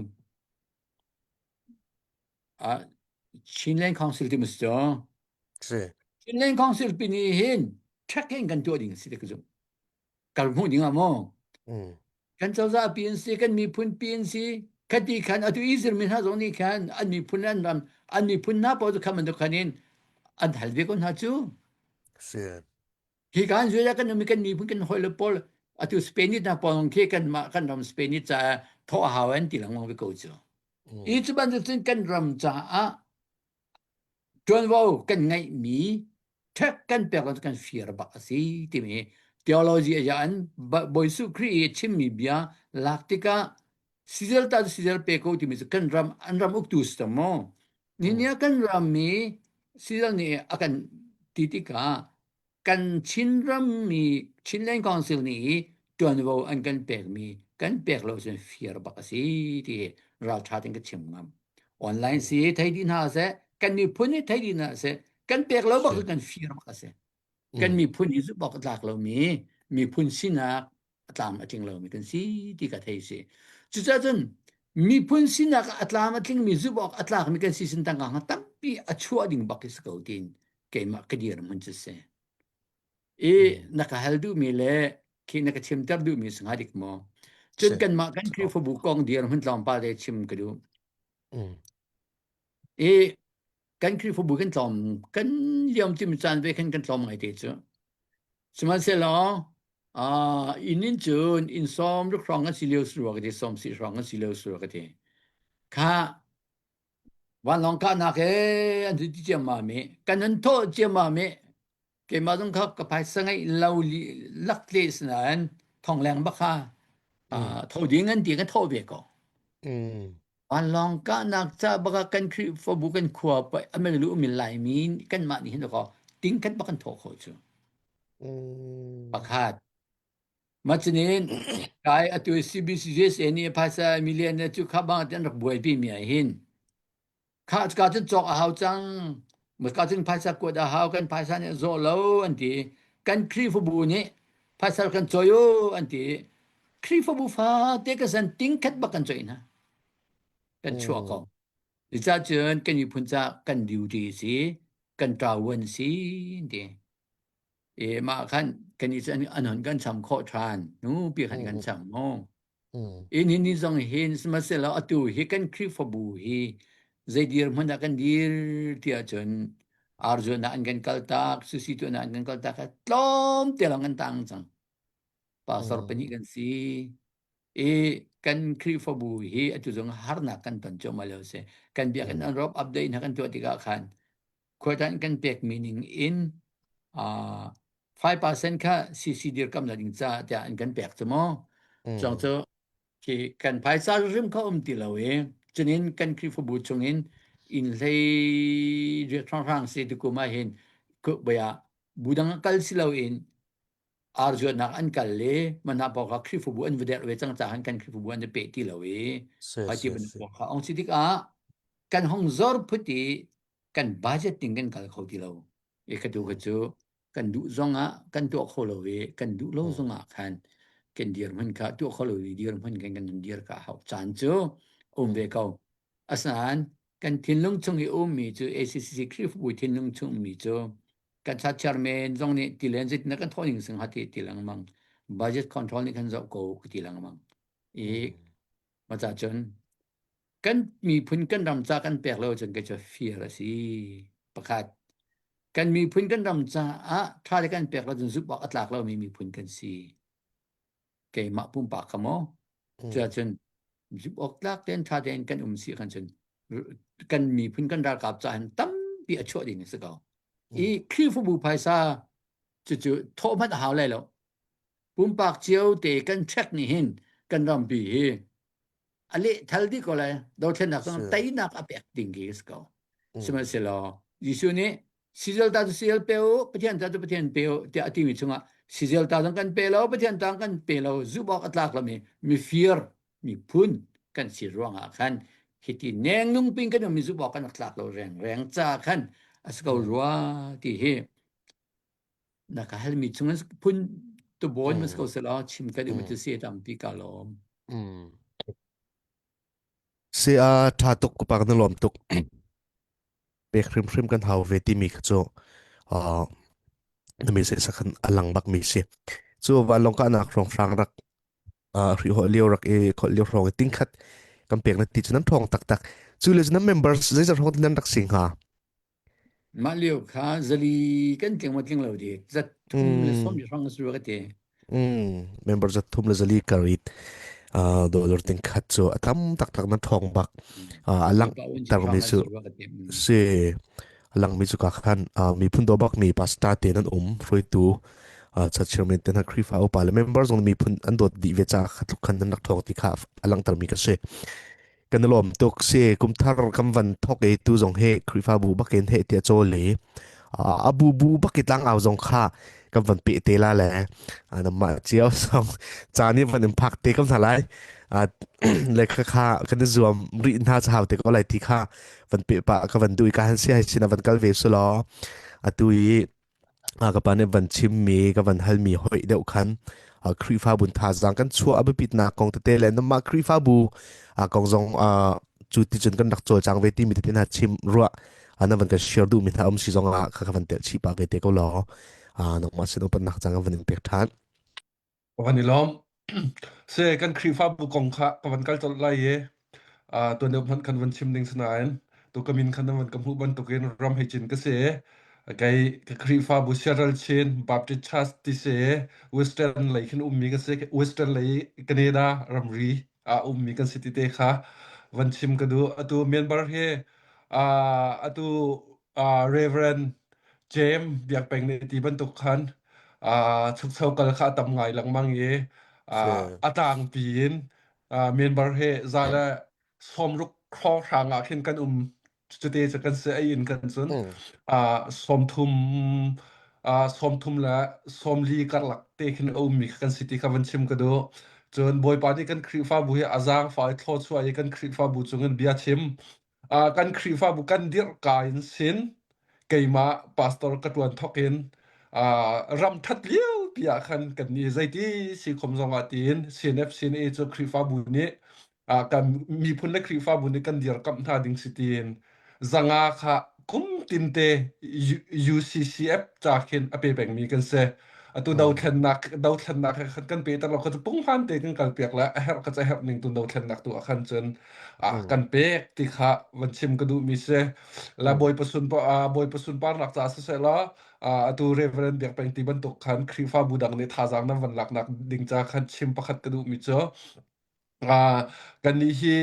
ah Chinland Council ti mas cu. Si. Chinland Council pi nih hin ṭhek in kan tuah ding a si ti ka zumh. Kal hmuh ding ah maw? Mm. Kan cozah pi an si, kan miphun pi an si. Khati khan atu Israel mi hna zong nih khan an miphun an ram an miphun hna paoh cu khan bantuk khan in an hal ve ko hna cu. Si. Hi kan zuai kan um kan miphun kan hawi le pawl atu Spain hna pawl khi kan mah kan ram Spain ca thawh hau an ti lengmang ve ko cu. Mm. I cu bantuk cun kan ram caah ṭuanvo kan ngeihmi ṭhek kan pek lo kan fir bak a si timi theology a an Bawi Jesuh Khrih i chimmi bia lak tikah sizel ta sizel pe ko timi cu kan ram an ram uktu si cang maw ni ni kan ram mi sizel nih a kan ti tikah kan Chinram mi Chinland Council nih ṭuanvo an kan pekmi kan pek lo cun fir bak a si ti ralṭha tein ka chim ngam. Online si thei dih hna seh, kan miphun hi thei dih hna seh, kan pek lo bak kan fir bak a si. Kan miphun hi zumh awk a tlak lomi miphun sinak a tlam a tling lomi kan si ti ka thei si. Cucaah cun miphun sinak a tlam a tlingmi zumh awk a tlakmi kan si sin tangka hnga tampi a chuah ding bak hi si ko tiin keimah ka dirhmun cu si. I na ka hal duhmi le khi na ka chimter duhmi si hnga dik maw? Cun kanmah kan Khrihfabu kong dirhmun tlawmpal te chim ka duh. I kan Khrihfabu kan tlawm kan liam timi caan ve khan kan tlawm ngai te cu. Sihmanhsehlaw uh, inn in cun inn sawm ruk hrawng an si lio si rua ka ti sawm si hrawng an si lio si rua ka ti. Kha vanlawng kahnak he an ti ciammam i kan an thawh ciammam i keimah zong kha ka phaisa ngeih lo lak tle sinain thongleng bak kha. Tho ding an ti ka tho ve ko. Vanlawng kahnak ca baka kan Khrihfabu kan khua pa amelu umil Laimi kanmah nih hin ko ting khat bak kan thawh kho cu. Pakhat. Macinin kai atu CBCUSA nih phaisa million cu kha bang an rak buaipi mi ah hin Kha ka cun cawk a hau cang. Ka cun phaisa kuat a hau, kan phaisa nih a zawh lo an ti. Kan Khrihfabu nih phaisa kan cawi u an ti. Khrihfabu fate ka san tingkhat bak kan coih hna. Kan chuah ko. Cucaah cun kan miphun caah kan duty si, kan ṭavuan si an ti. E mah khan kan i an hon kan cham khawh ṭhan. Nu pi khan kan cham mu. Inn hi ni zong hin sihmanhsehlaw atu hi kan Khrihfabu hi zei dirhmun ah kan dir ti ahcun arzuan ah an kan kaltak, susi tuan ah an kan kaltak tlawm te lawng kan tang cang. Pastor pahnih kan si. I kan Khrihfabu hi atu zong harnak kan ton cuahmah lio si. Kan biakinn an rawp update hna kan tuah tikah khan khuatan kan pekmi ning in uh, 5% kha CC dirkamnak ding ca tiah an kan pek cu mu. Cong cu khi kan phaisa rim kha um ti lo i cunin kan Khrihfabu chungin inn hlei riat hranghrang si tukum ah hin baya budang kal si lo in arzuatnak an kal le mana paw kha Khrihfabu an va derh ve cang caah kan Khrihfabu an pe ti lo i hai ti bantuk kha ong si tikah kan hong zor phut i kan budget ting kan kal kho ti lo i ka tu kha cu kan duh zongah kan tuah kho lo i kan duh lo zongah khan kan dirhmun kha tuah kho lo i dirhmun kan kan dir ka hau caan cu um ve ko asinain kan thinlung chung i ummi cu ACCC Khrihfabu thinlung chung ummi cu kan cha chairman zong nih ti len zeitin kan thawh ning sing hati ti lengmang budget control nih kan zoh ko ti lengmang i ma ca cun kan miphun kan ram ca kan pek lo cun kei cu fir a si pakhat kan miphun kan ram caah ṭha le kan pek lo cun zumh awk a tlak lomi miphun kan si keimah pumpak ka maw cuahcun zumh awk tlak tein ṭha tein kan um si khan cun kan miphun kan ralkap ca hin tampi a chuah ding a si ko i Khrihfabu phaisa cucu thawh hmanh a hau lai lo pumpak cio te kan check nih hin kan rampi hi a leh thal dih ko lai dothlennak zong teinak a pek ding khi si ko sihmanhsehlaw Jesuh nih sizel ta cu sizel pe u Pathian ta cu Pathian pe u tiah a timi chungah sizel ta zong kan pe lo Pathian ta kan pe lo zumh awk a tlak lomi mifir miphun kan si ruangah khan hiti nengnung pin kan um mi zumh awk kan rak tlak lo rengreng ca khan a si ko rua ti hi na ka halmi chung phun tubawn mas ko selaw chim ka duh tu si tampi ka lawm. Si a tha tuk kupak na lawm tuk pek hrimhrim kan hau ve timi kha cu na mi se sakhan alang bak mi si cu vanlawng ka nak rong hrang rak hri ho lio rak i khol lio hrong i tingkhat kan pek na ti cu nan thong tak tak cu le nan members zeizat hrong nan rak sing ha Mah lio kha zali kan tling maw tling lo dik zat thum le som hrang a si rua ka ti. Member zat thum le zali karit dollar ting khat cu a tam taktak na thong bak a lang termi cu si a langmi cu ka khan miphun do bak mi pastor te nan um hruaitu chairman te hna Khrihfa upa le member zong miphun an dawt dih ve ca kha tluk khan nan rak thawk ti kha a langhtermi ka si. Kan i lawm tuk si kumthar kan van thok i tu zong hi Khrihfabu bakin he tiah cawl i a bu bu bak i tlangau zong kha kan van pe te la le namah cio song caan i van in phak te kam hna lai le kha kha kan i zuam rih hna chau te ko lai ti kha van pe pa ka van dui ka han si hai sin van kal ve su law atu i ka pa nih van chimmi ka van halmi hoih deuh khan Khrihfabu thazaang kan chuah a biapitnak kong tete le namah Khrihfabu kong zong cu ti cun kan rak cawlcang ve timi tete hna chim ruah na van kan share duhmi hna um si zong ah kha ka van telh chih pah ve te ko law nangmah sin upatnak cang van in pek ṭhan. Kan i lawm. Se kan Khrihfabu kong kha ka van kal colh lai i tuan deuh hmanh khan van chim ding sinain tu ka min khan nan van ka hmuh bantukin ram hei cin ka si. Kei ka Khrihfabu Seattle Chin Baptist Church ti si Western lei khin ummi ka si. Western lei Canada ramri ah ummi kan si ti te kha van chim ka duh. Atu Myanmar hi atu Reverend James Biak Peng nih ti bantuk khan chukcho kal kha a tam ngai lengmang i. Si. A tlangpi in member he za le sawmruk hrawnghrang ah khin kan um cute cu kan si ei in kan cun Mm. 30 30 le 40 karlak te khin a ummi kha kan si ti kha van chim ka duh. Cun Bawipa nih kan Khrihfabu hi a zaangfah i thluachuah i kan Khrihfabu cungin bia chim kan Khrihfabu kan dirh ka in sin keimah pastor ka ṭuan thawk in ram ṭhat lio pi ah khan kan nih zeiti si khom zong ah tiin CNF CNA cu Khrihfabu nih kan miphun le Khrihfabu nih kan dirkamh hna ding si tiin zanga kha kum tinte UCCF ca khin a pe pengmi kan si. Atu dothlennak dothlennak he khan kan pe ter lo kha cu punghman te kan kal piak le a herh ka ca herh ning tu dothlennak tu ah khan cun kan pek ti kha van chim ka duh mi si. La Bawipa sun Bawipa sunparnak ca siseh law atu Reverend Biak Peng ti bantuk khan Khrihfabu dang nih thazaang nan van laknak ding ca khan chim pakhat ka duh mi cu Kannih hi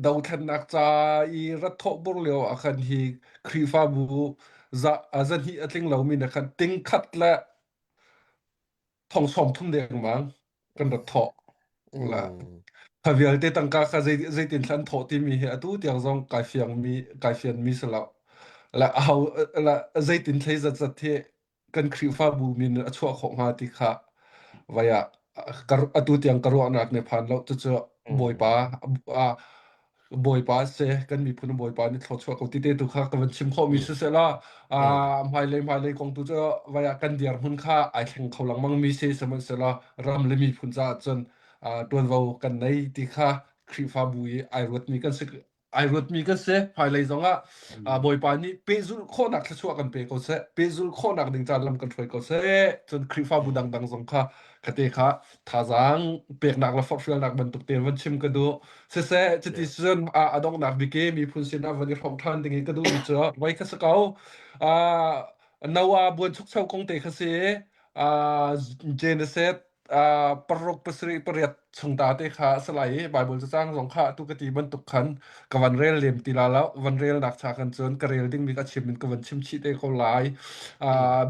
dothlennak ca i rat thawh bur lio ah khan hi Khrihfabu zahnih a tling lomi nih khan tingkhat le thong 30 dengmang kan rat thawh. La kha vialte tangka kha zei zeitin thlan thawh timi hi atu tiang zong kai fiangmi kai fianmi si lo. La aho la zeitin thlei zat zat hi kan Khrihfabu min a chuah khawh hnga ti kha vai ah atu tiang ka ruahnak nih phan lo cucu Bawipa Bawipa se kan miphun Bawipa nih thluachuah ko ti te tu kha ka van chim khawhmi siseh la hmailei hmailei kong tu cu vai ah kan dirhmun kha ai thleng kho lengmang mi si sihmanhsehlaw ram le miphun caah cun tuanvo kan nei ti kha Khrihfabu i ai ruatmi kan si ai ruatmi kan si hmailei zongah Bawipa nih pehzulh khawhnak thluachuah kan pe ko seh pehzulh khawhnak ding caan lam kan hruai ko seh cun Khrihfabu dangdang zong kha khate kha thazaang peknak le forhfialnak bantuk te van chim ka duh siseh cuti cun a donghnak bik i miphun sinah van i hrawm ṭhan ding i ka duhmi cu voi kha si ko Noah buanchukcho kong te kha si Genesis paruk pasarih pariat chung ta te kha a si lai i Bible cacang zong kha atu ka ti bantuk khan ka van rel lem ti la lo van rel nak cha kan cun ka rel ding mi ka chim in ka van chim chih te ko lai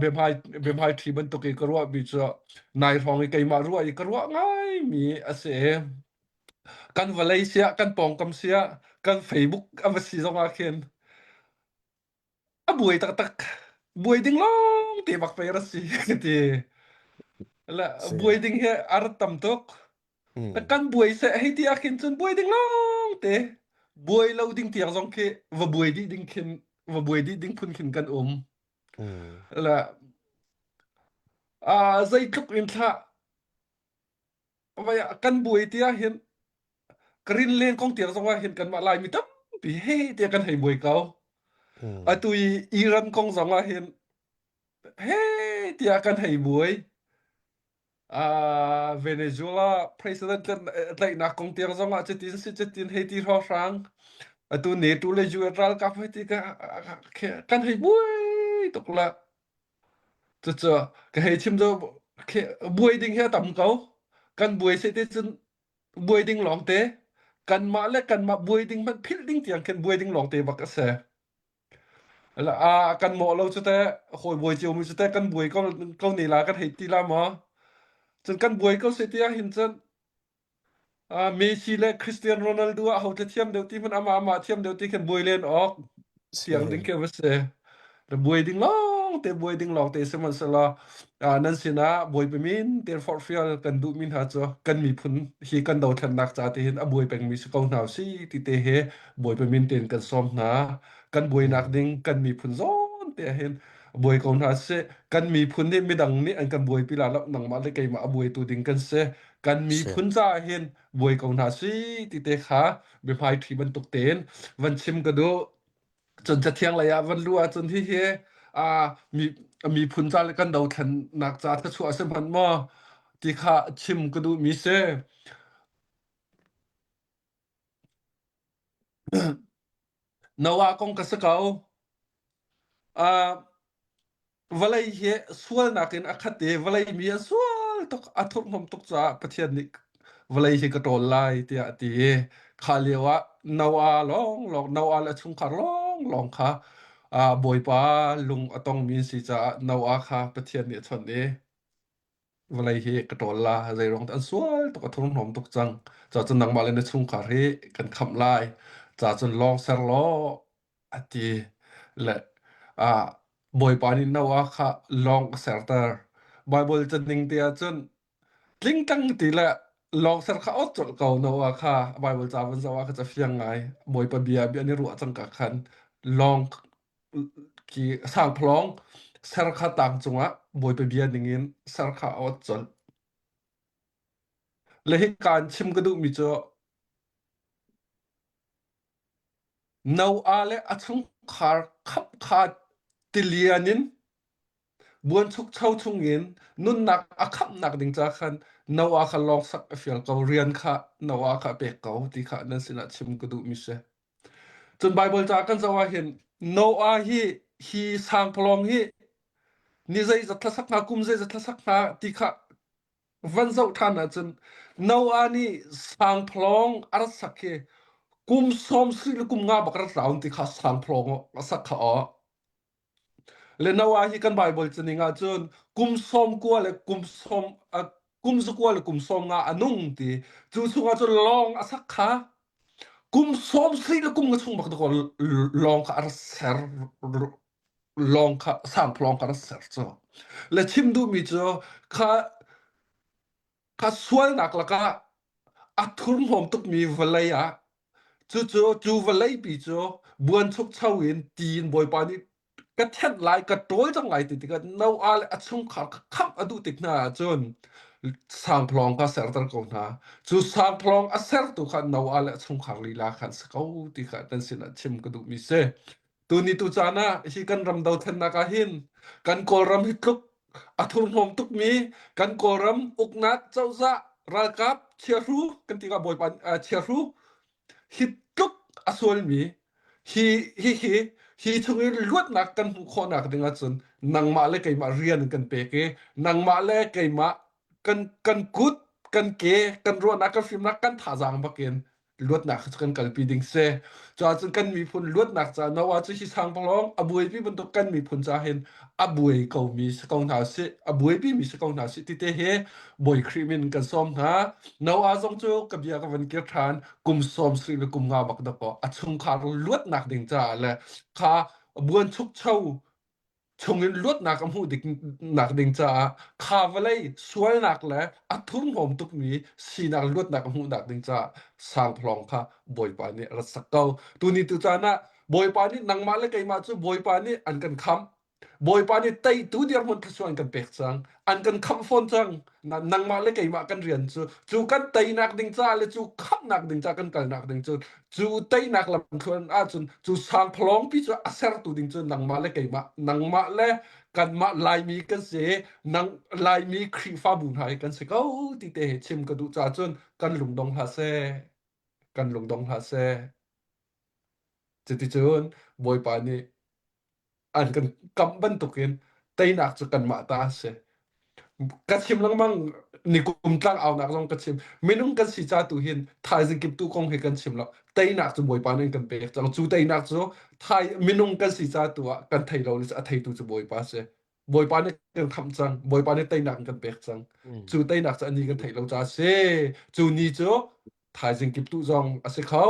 biahmai biahmai ṭhi bantuk i ka ruah mi cu nai hrawng i keimah ruah i ka ruah ngai mi a si kan vawlei siah kan pawngkam siah kan Facebook a va si zong ah khin A buai taktak. Buai ding lawng te bak pei ra si ka ti. La Si. buai ding hi a rat tam tuk. Mm. Kan buai seh hei ti ah khin cun buai ding lawng te. Buai lo ding tiang zong khi va buai dih ding khin va buai dih ding phun khin kan um. Mm. La a zeitluk in thlah vai kan buai ti ah hin ka rin len kong tiang zong ah hin kanmah Laimi tampi he tiah kan hei buai ko. Mm. Atu i Iran kong zong ah hin he tiah kan hei buai. Uh, Venezuela president tlaihnak kong tiang zong ah cutin si cutin hei ti hrawnghrang. Atu NATO le US ralkap hei ti ka kan hei buai tuk la. Cucu ka hei chim cu buai ding hi a tam ko. Kan buai se te cun buai ding lawngte kanmah le kanmah buai ding hmanh philh ding tiang khin buai ding lawngte bak a si. A kan mawh lo cu teh hawi buai cio mi cu teh kan buai ko ko ne la kan hei ti la maw? Cun kan buai ko se tiah hin cun Messi le Cristiano Ronaldo ah ho thiam deuh ti hmanh amah amah thiam deuh ti khin buai len awk tiang ding khi va si. Buai ding lawng te buai ding lawng te sihmanhsehlaw nan sinah Bawipa min te forhfial kan duhmi hna cu kan miphun hi kan dothlennak ca te hin a buai pengmi si ko hna si ti te he Bawipa min tein kan sawm hna. Kan buainak ding kan miphun zawn te hin buai ko hna sih. Kan miphun nih midang nih an kan buaipi la lo nangmah le keimah a buaitu ding kan si. Kan miphun caah hin buai ko hna si ti te kha biahmai ṭhi bantuk tein van chim ka duh. Cun Cathiang lei ah van luh ahcun hihi aa mi miphun ca le kan dothlennak ca thluachuah a si hmanh maw ti kha chim ka duhmi si. Noah kong ka si ko. Uh, vawlei hi sualnak in a khat i vawlei mi an sual tuk a thurhnom tuk caah Pathian nih vawlei hi ka ṭawl lai tiah a ti i kha lio ah Noah lawng lawng Noah le a chungkhar lawng lawng kha uh, Bawipa lung a tongmi an si caah Noah kha Pathian nih a chawnh i. Vawlei hi ka ṭawl la, zeiruang dah an sual tuk, a thurhnawm tuk cang. Cacun nangmah le na chungkhar hi kan khamh lai. Cacun lawng ser law a ti. Le ah Bawipa nih Noah kha lawng a serter. Baibal caning te ahcun tlingtlang ti le lawng ser kha awt colh ko Noah kha Baibal ca van zoh ah kha ca fiang ngai. Bawipa bia bia an i ruah cang ka khan lawng Khi sangphalawng ser kha tlang cungah Bawipa bia ningin ser kha a ot colh. Le hika in chim ka duhmi cu Noah le a chungkhar khamh kha tilian in buanchukcho chungin nunnak a khamhnak ding ca khan Noah kha lawng sak a fial ko, rian kha Noah kha a pek ko ti kha nan sinah chim ka duhmi si. Cun Baibal ca kan zoh ahhin Noah hi hi sangpalawng hi ni zeizat thlasak hna kum zeizat thlasak hna ti kha van zoh ṭhan ahcun Noah nih sangpalawng a rat sak hi kum sawm sarih le kum nga bak a rat raun ti kha sangpalawng a sak kha aw. Le Noah hi kan Baibal caning ahcun kum 90 le kum sawm kum zakua le kum 50 a nung ti. Cu chungah cun lawng a sak kha kum 70 le kum nga chung bak dakaw lawng kha a rak ser lawng kha sangphalawng kha a rak ser cu. Le chim duhmi cu kha kha sualnak lakah a thurhnawm tukmi vawlei ah cucu cu vawleipi cu buanchukcho in ti in Bawipa nih ka thenh lai ka ṭawl cang lai ti tikah Noah le a chungkhar kha khamh a duh tik hna ahcun sangphalawng kha serter ko hna. Cu sangphalawng a sertu kha Noah le a chungkhar lila khan si ko ti kha nan sinah chim ka duhmi si. Tuni tu caan ah hi kan ram dothlennak ah hin kan Kawlram hi tluk a thurhnawm tukmi kan Kawlram uknak cozah ralkap chiahru kan ti ka bawipa chiahru hi tluk a sualmi hi hi hi hi chungin luatnak kan hmuh khawhnak ding ahcun nangmah le keimah rian kan pek i nangmah le keimah kan kan kut kan ke kan ruahnak kan fimnak kan thazaang bakin luatnak cu kan kalpi ding si. Cuahcun kan miphun luatnak ca Noah cu hi sangpalawng a buaipi bantuk kan miphun ca hin a buai komi si ko hna sih, a buaipi mi si ko hna sih ti te hi Bawi Khrih min kan sawm hna. Noah zong cu ka bia ka van kir ṭhan kum sawm sarih le kum nga bak dakaw a chungkhar luatnak ding caah le kha buanchukcho chungin luatnak a hmuh nak ding caah kha vawlei sualnak le a thurhnawm tukmi sinak luatnak a hmuhnak ding caah sangphalawng kha Bawipa nih a rat sak ko. Tuni tu caan ah Bawipa nih nangmah le keimah cu Bawipa nih an kan khamh. Bawipa nih teitu dirhmun thluachuah an kan pek cang. An kan khamh fawn cang. Nangmah le keimah kan rian cu cu kan teinak ding caah le cu khamhnak ding caah kan kalnak ding cu cu teinak lamthluan ahcun cu sangphalawngpi cu a sertu ding cu nangmah le keimah nangmah le kanmah Laimi kan si nang Laimi Khrihfabu hna hi kan si ko ti te hi chim ka duh caah cun kan lungdong hlah seh kan lungdong hlah seh cuticun Bawipa nih an kan kamh bantukin teinak cu kanmah ta a si. Ka chim lengmang nikum tlang aunak zong ka chim minung kan si ca tu hin thaizing kip tu kong hi kan chim lo teinak cu Bawipa nih kan pek cang cu teinak cu thai minung kan si ca tu ah kan thei lo a theitu cu Bawipa si Bawipa nih kan khamh cang Bawipa nih teinak kan pek cang cu teinak cu ani kan theih lo ca si cu ni cu thaizing kip tu zong a si kho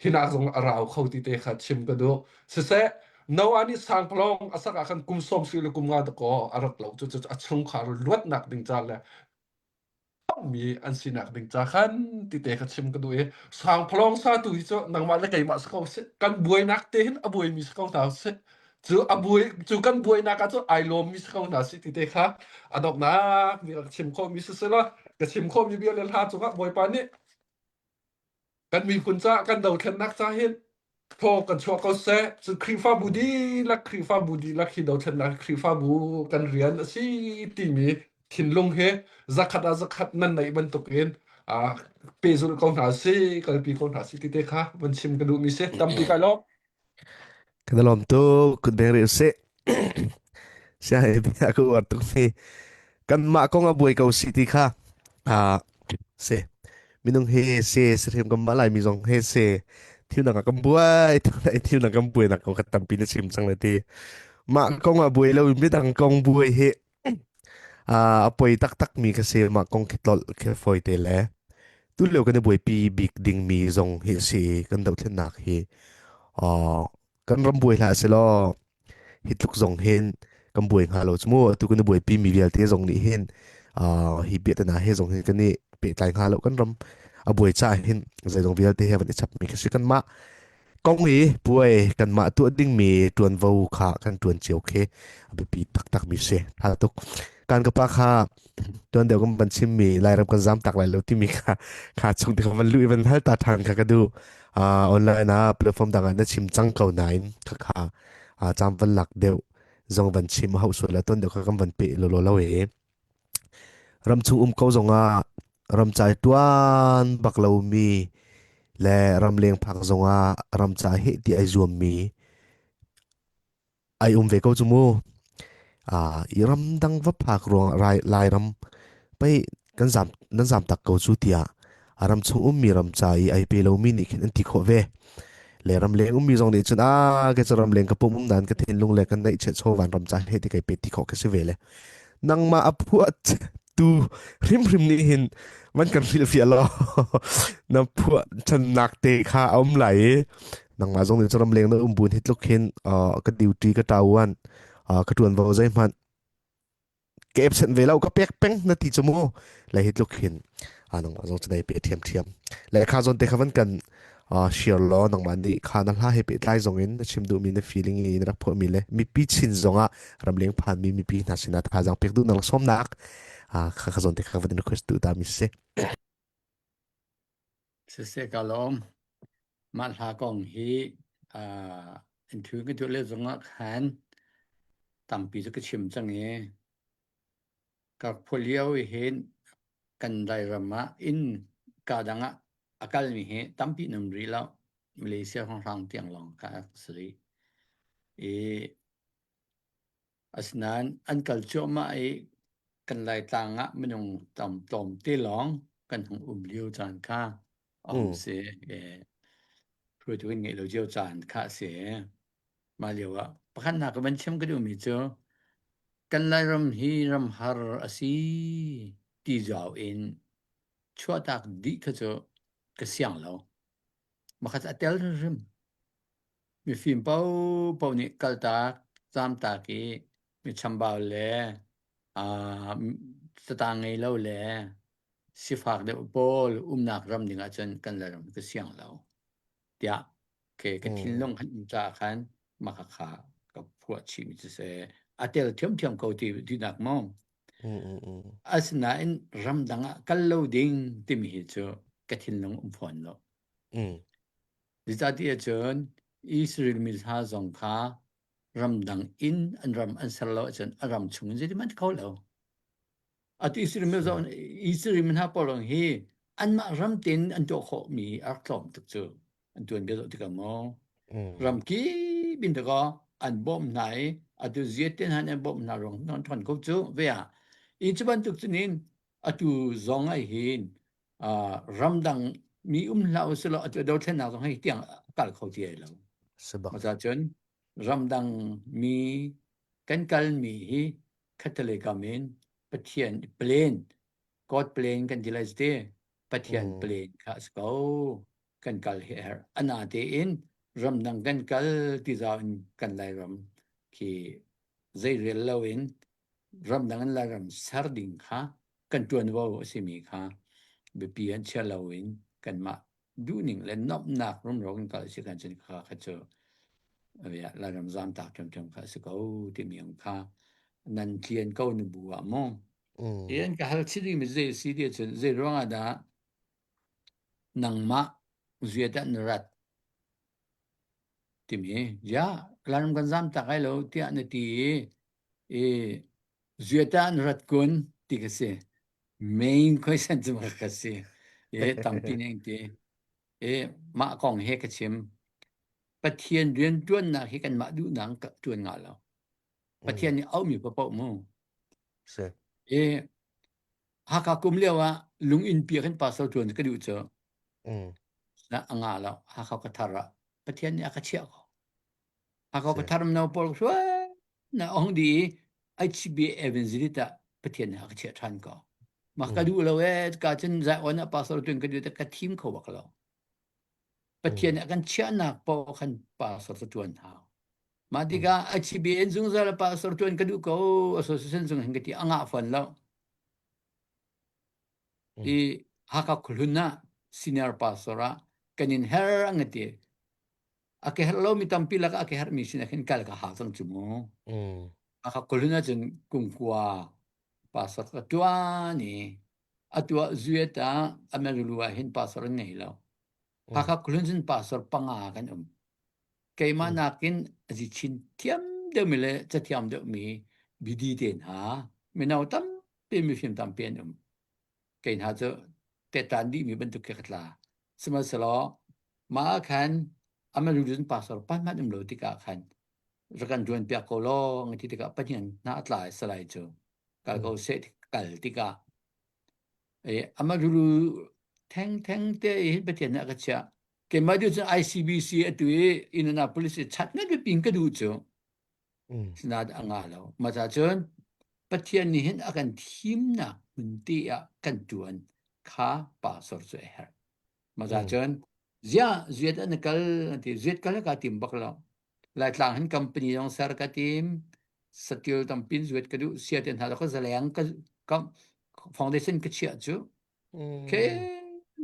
hinak zong a rau kho ti te kha chim ka duh siseh Noah nih sangpalawng a sak ah khan kum sawm si le kum nga dakaw a rat lo cu cu a chungkhar luatnak ding ca le mi an sinak ding ca khan ti te kha chim ka duh i sangpalawng sa tu hi cu nangmah le keimah si ko sih kan buainak te hin a buaimi si ko hna sih cu a buai cu kan buainak ah cu ai lawmmi si ko hna sih ti te kha a donghnak mi ka chim khawhmi si sila ka chim khawhmi bia le hla cungah Bawipa nih kan miphun ca kan dothlennak ca hin thaw kan chuah ko seh cun Khrihfabu dihlak Khrihfabu dihlak hi dothlennak Khrihfabu kan rian a si timi thinlung he zakhat ah zakhat nan neih bantukin ah pehzulh ko hna si kalpi ko hna si ti te kha van chim ka duhmi si tampi kai lawm Kan i lawm tuk. Kut beng rih usih. Sianginn bia ka uar tuk mi. Kanmah kong a buai ko si ti kha. Ah, si. Minung he se sahrim kan mah Laimi zong he se thil dang ah kan buai thil dang kan buai nak kong kha tampi na chim cang le ti. Mah kong ah buai lo in midang kong buai hi. A poi taktak mi ka si mah kong khi tlolh khi fawi te le tu lio kan i buaipi bik ding mi zong hi a si kan dohthlennak hi kan ram buai hlah selaw hi tluk zong hin kan buai hnga lo cu mu atu kan i buaipi mi vialte zong nih hin hi biatana he zong hin kan i pehtlai hnga lo kan ram a buai caah hin zeizong vialte he van i chap mi khi si kanmah kong i puai kanmah tuah dingmi ṭuanvo kha kan ṭuan cio khi a biapi taktak mi si tha tuk kan ka pa kha tuan deuh kan van chimmi Lairam kan zam tak lai lo timi kha kha chung te kha van lu i van hal ta ṭhan kha ka duh uh, online ah platform dang ah na chim cang ko nain kha kha uh, cam van lak deuh zong van chim hau sual la tuan deuh kha kan van pe lo lo lo e ram chung um ko zong ah ram cai tuan bak lomi le ram leng phak zong ah ram ca he ti ai zuam mi ai um ve ko cu mu. Ah, i ramdang va phak ruang rai Lairam pei kan zam nan zam tak ko cu tiah a ram chung ummi ram ca i ai pe lomi nih khin an ti khawh ve. Le ram leng ummi zong nih cun a ke cu ram leng ka pum um nan ka thinlung le kan neih chiat van ram ca he ti kai pe ti khawh ka si ve le. Nangmah a phuah tu hrimhrim nih hin van kan hrilhfiah law na phuah channak te kha a um lai i nangmah zong nih ram leng na um bun hi tluk hin ka duty ka ṭauan ka ṭuanvo zeihmanh ka absent ve lo ka pek peng na ti cu mu le hi tluk hin nangmah zong cu dai pe ṭhiam ṭhiam le kha zawn te kha van kan share law nangmah nih kha na hla he pehtlai zong in na chim duhmi na feeling i na rak phuahmi le mipi chin zong ah ramleng phanmi mipi hna sinah thazaang pek duh nak sawmnak kha kha zawn te kha van in request duh ta mi si. Siseh ka lawm. Mah hla kong hi in thu ka tuah le zong ah khan tampi cu ka chim cang i ka phuah lio i hin kan Lairam ah inn ka dang ah a kalmi hi tampi an um rih lo. Malaysia hrawnghrang tiang lawng kha a si rih. I asinain an kal cuahmah i kan Laitlang ah minung tam tlawmte lawng kan hung um lio caan kha a hung si. Hruaitu kan ngeih lo cio caan kha a si. Mah lio ah pakhatnak ka van chim ka duhmi cu kan Lairam hi ram har a si ti zau in chuahtak dih kha cu ka siang lo. Makhat a tel hrimhrim. Mifim paopaoh nih kaltak, zamtak i mi chambau le aa catang ngei lo le sifak deuh pawl umnak ram ding ahcun kan Lairam ka siang lo. Tiah ke ka thinlung han um caah khan mah kha ka phuah chihmi cu si. A tel thiamthiam ko ti tinak maw? Asinain ramdang ah kal lo ding timi hi cu ka thinlung um fawn lo. Zeicahtiah cun Israel mi hna zong kha ramdang in an ram an ser lo ahcun a ram chung in zeitin hmanh kho lo. Atu Israel mi zong Israel mi hna pawl hi anmah ram tein an tuah khawhmi a rak tlawm tuk cu. An tuanbia zoh tikah maw ram kip in dakaw an bawmh hna i atu ziaten han an bawmh hna ruang an ṭhawn ko cu ve ah i cu bantuk cunin atu zong ah hin ramdang mi um hlah usih law atu dothlennak zong hi tiang a kal kho ti ai lo. Mah cun ramdang mi kan kalmi hi Catholic in Pathian plan God plan kan ti lai te Pathian plan kha a si ko kan kal hi a herh ana tein ramdang kan kal ti zau in kan Lairam khi zei rel lo in ramdang in Lairam ser ding kha kan ṭuanvo a simi kha biapi an chia lo in kanmah duhning le nuamhnak rumro kan kal si kan cun kha kha cu Lairam zamtak ṭhiamṭhiam kha a si ko timi ang kha nan tlian ko na bu ah maw an ka hal chih dingmi zei a si ti ahcun zei ruangah dah nangmah zuat ah na rat timi ya Lairam kan zamtak ai lo tiah na ti i i zuat ah na rat kun ti ka si main question cu ka si e tampi ning ti e mah kong he ka chim Pathian rian ṭuannak hi kanmah duhnak ka ṭuan nga lo Pathian nih aumi paoh mu Si. E Hakha kum lio ah lung inn pi khin pastor ṭuan ka duh cu na a nga lo Hakha ka thar ah Pathian nih a ka chiah ko Hakha ka thar no pawl hruai na ong di i HB Evangelist ah. Pathian nih a ka chiah ṭhan ko. Mah ka duh lo ee ka cun Zion ah pastor tuan ka duh te ka thim kho bak lo. Pathian nih a kan chiahnak paoh khan pastor cu ṭuan hau. Mah tikah a CBN zungzal pastor ṭuan ka duh ko association zung hin ka ti a ngah fawn lo. I Hakha khuahlun ah senior pastor ah kan in her an ka ti. A ke herh lomi tampi lakah a ke herhmi sinah khin kal ka hau cang cu mu. Hakha khuahlun ahcun kumkua pastor ka ṭuan i atu ah Zuet ah Amarulu ah hin pastor an ngei lo. Hakha khuahlun cun pastor panga kan um. Keimah nakin a zi chin thiam deuhmi le cathiam deuhmi BD te hna mino tampi mifim tampi an um. Kei hna cu tetan dihmi bantuk khi ka tla. Sihmanhsehlaw mah ah khan Amarulu cun pastor pan hmanh um lo tikah khan rak kan ṭuan piak ko law ti tikah Pathian hna a tla i salai cu kal ko seh kal tikah amah ruru thengtheng te hin Pathian nih a ka chiah. Keimah duh cun ICBC atu i Indianapolis i chat ngat pin ka duh cu. Sinain a ngah lo. Mah ca cun Pathian nih hin a kan thimnak hmun te ah kan ṭuan kha pastor cu a herh. Mah ca cun ziah zuet an kal an ti zuet kal ka tim bak lo. Laitlang hin company zong ser ka tim satil tampin zuet ka duh sia te hna ka zaleng ka foundation ka chiah cu ke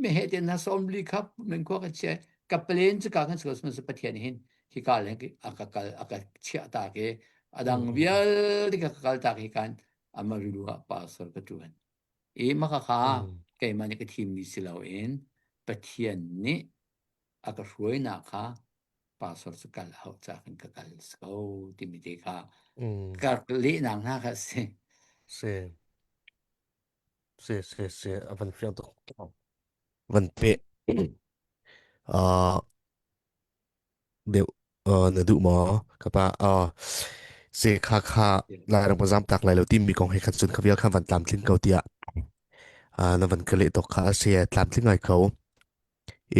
me he te hna somli khap men khua ka chia ka plan chu ka kan siko pathian hin hi ka le a ka kal a ka chiah ta ke adang vialte ka kal ta ke kan amarilu ah pastor ka tuan e maka kha keimah nih ka thim mi si loin pathian nih a ka hruainak kha pastor cu kal a hauh ca khin ka kal si ko timi te kha ka lehnak hna kha si. Si. Si si si a van fiang tuk. Van pe. Uh, deuh uh, na duh maw ka pa uh, si kha kha lai ram ka zam tak lai lo timi kong he khan cun kha vial khan van tlamtling ko tiah uh, na van ka leh tok kha a si tlamtling ngai ko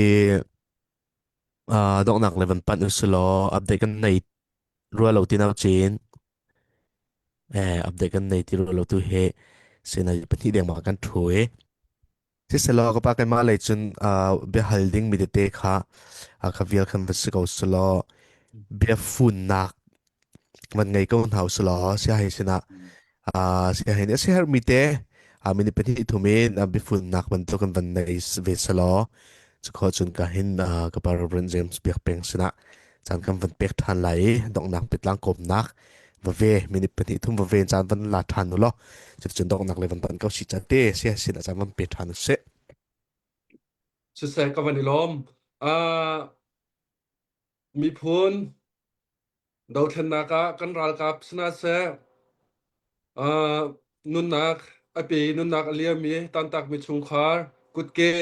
i uh, donghnak le van panh usilaw update kan nei rua lo ti nau chin eh update kan nei ti rua lo tu he sinai pahnih deng ma kan thu e siselaw ka pa keimah lei cun uh, biahal ding mi tete kha uh, kha vial khan va si ko selaw bia funnak van ngei ko hna usulaw siahei sinah uh, siahei nih a siaherhmi te uh, minute pahnih thum in uh, biafunnak bantuk kan van nei ve selaw cukho cun ka hin uh, ka pa Reverend James Biak Peng sinah caan kan van pek ṭhan lai i donghnak pitlang kawmnak va ve minute pahnih thum va ve caan van la ṭhan u law cuticun donghnak le van pan ko si ca te sia sinah caan van pe ṭhan u sih. Siseh ka van i lawm. Uh, miphun Dothlennak ah kan ralkap sihna seh, uh, nunnak a pe i nunnak a liam i tantakmi chungkhar kutke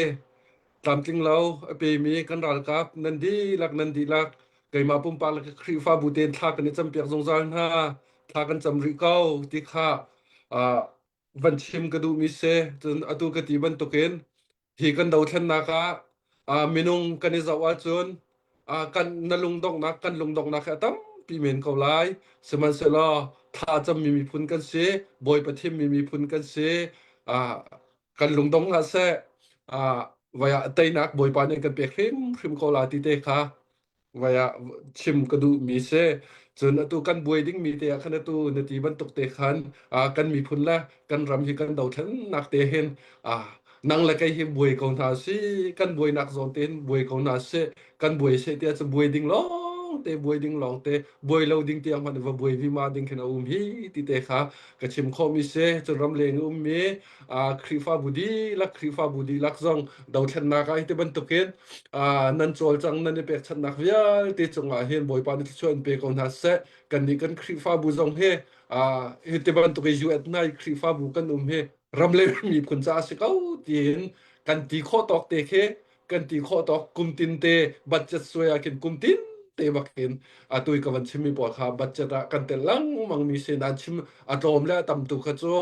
tlamtling lo a pemi kan ralkap nan dihlak nan dihlak keimah pumpak le ka Khrihfabu tein thla kan i campiak zungzal hna thla kan cam rih ko ti kha uh, van chim ka duhmi si cun atu ka ti bantukin Hi kan dothlennak ah minung kan i zoh ahcun kan na lungdonghnak kan lungdonghnak hi a tampi men ko lai. Sihmanhsehlaw thla cammi miphun kan si, Bawipa thimmi miphun kan si. Kan lungdong hlah seh. Vai ah teinak Bawipa nih kan pek hrimhrim ko la ti te kha vai ah chim ka duhmi si. Cun atu kan buai dingmi te ah khan atu na ti bantuk te khan kan miphun le kan ram hi kan dothlennak te hin nang le kei hi buai ko hna si kan buainak zawn te hin buai ko hna si kan buai se tiah cu buai ding lawng te buai ding lawng te buai lo ding tiang hmanh va buai vima ding khin a um hi ti te kha ka chim khawhmi si cun ramleng ummi Khrihfabu dihlak Khrihfabu dihlak zong dothlennak ah hi ti bantukin nan cawlcang nan i pekchanhnak vialte cungah hin Bawipa nih thluachuah in pe ko hna seh kannih kan Khrihfabu zong hi hi ti bantuk i UN hna i Khrihfabu kan um hi ram le miphun caah si ko tiin kan ti khawh tawk te khi kan ti khawh tawk kum tin te budget suai ah khin kum tin te bakin atu i ka van chimmi pawl kha budget ah kan tel lengmang mi si nan chim a tlawm le a tam tu kha cu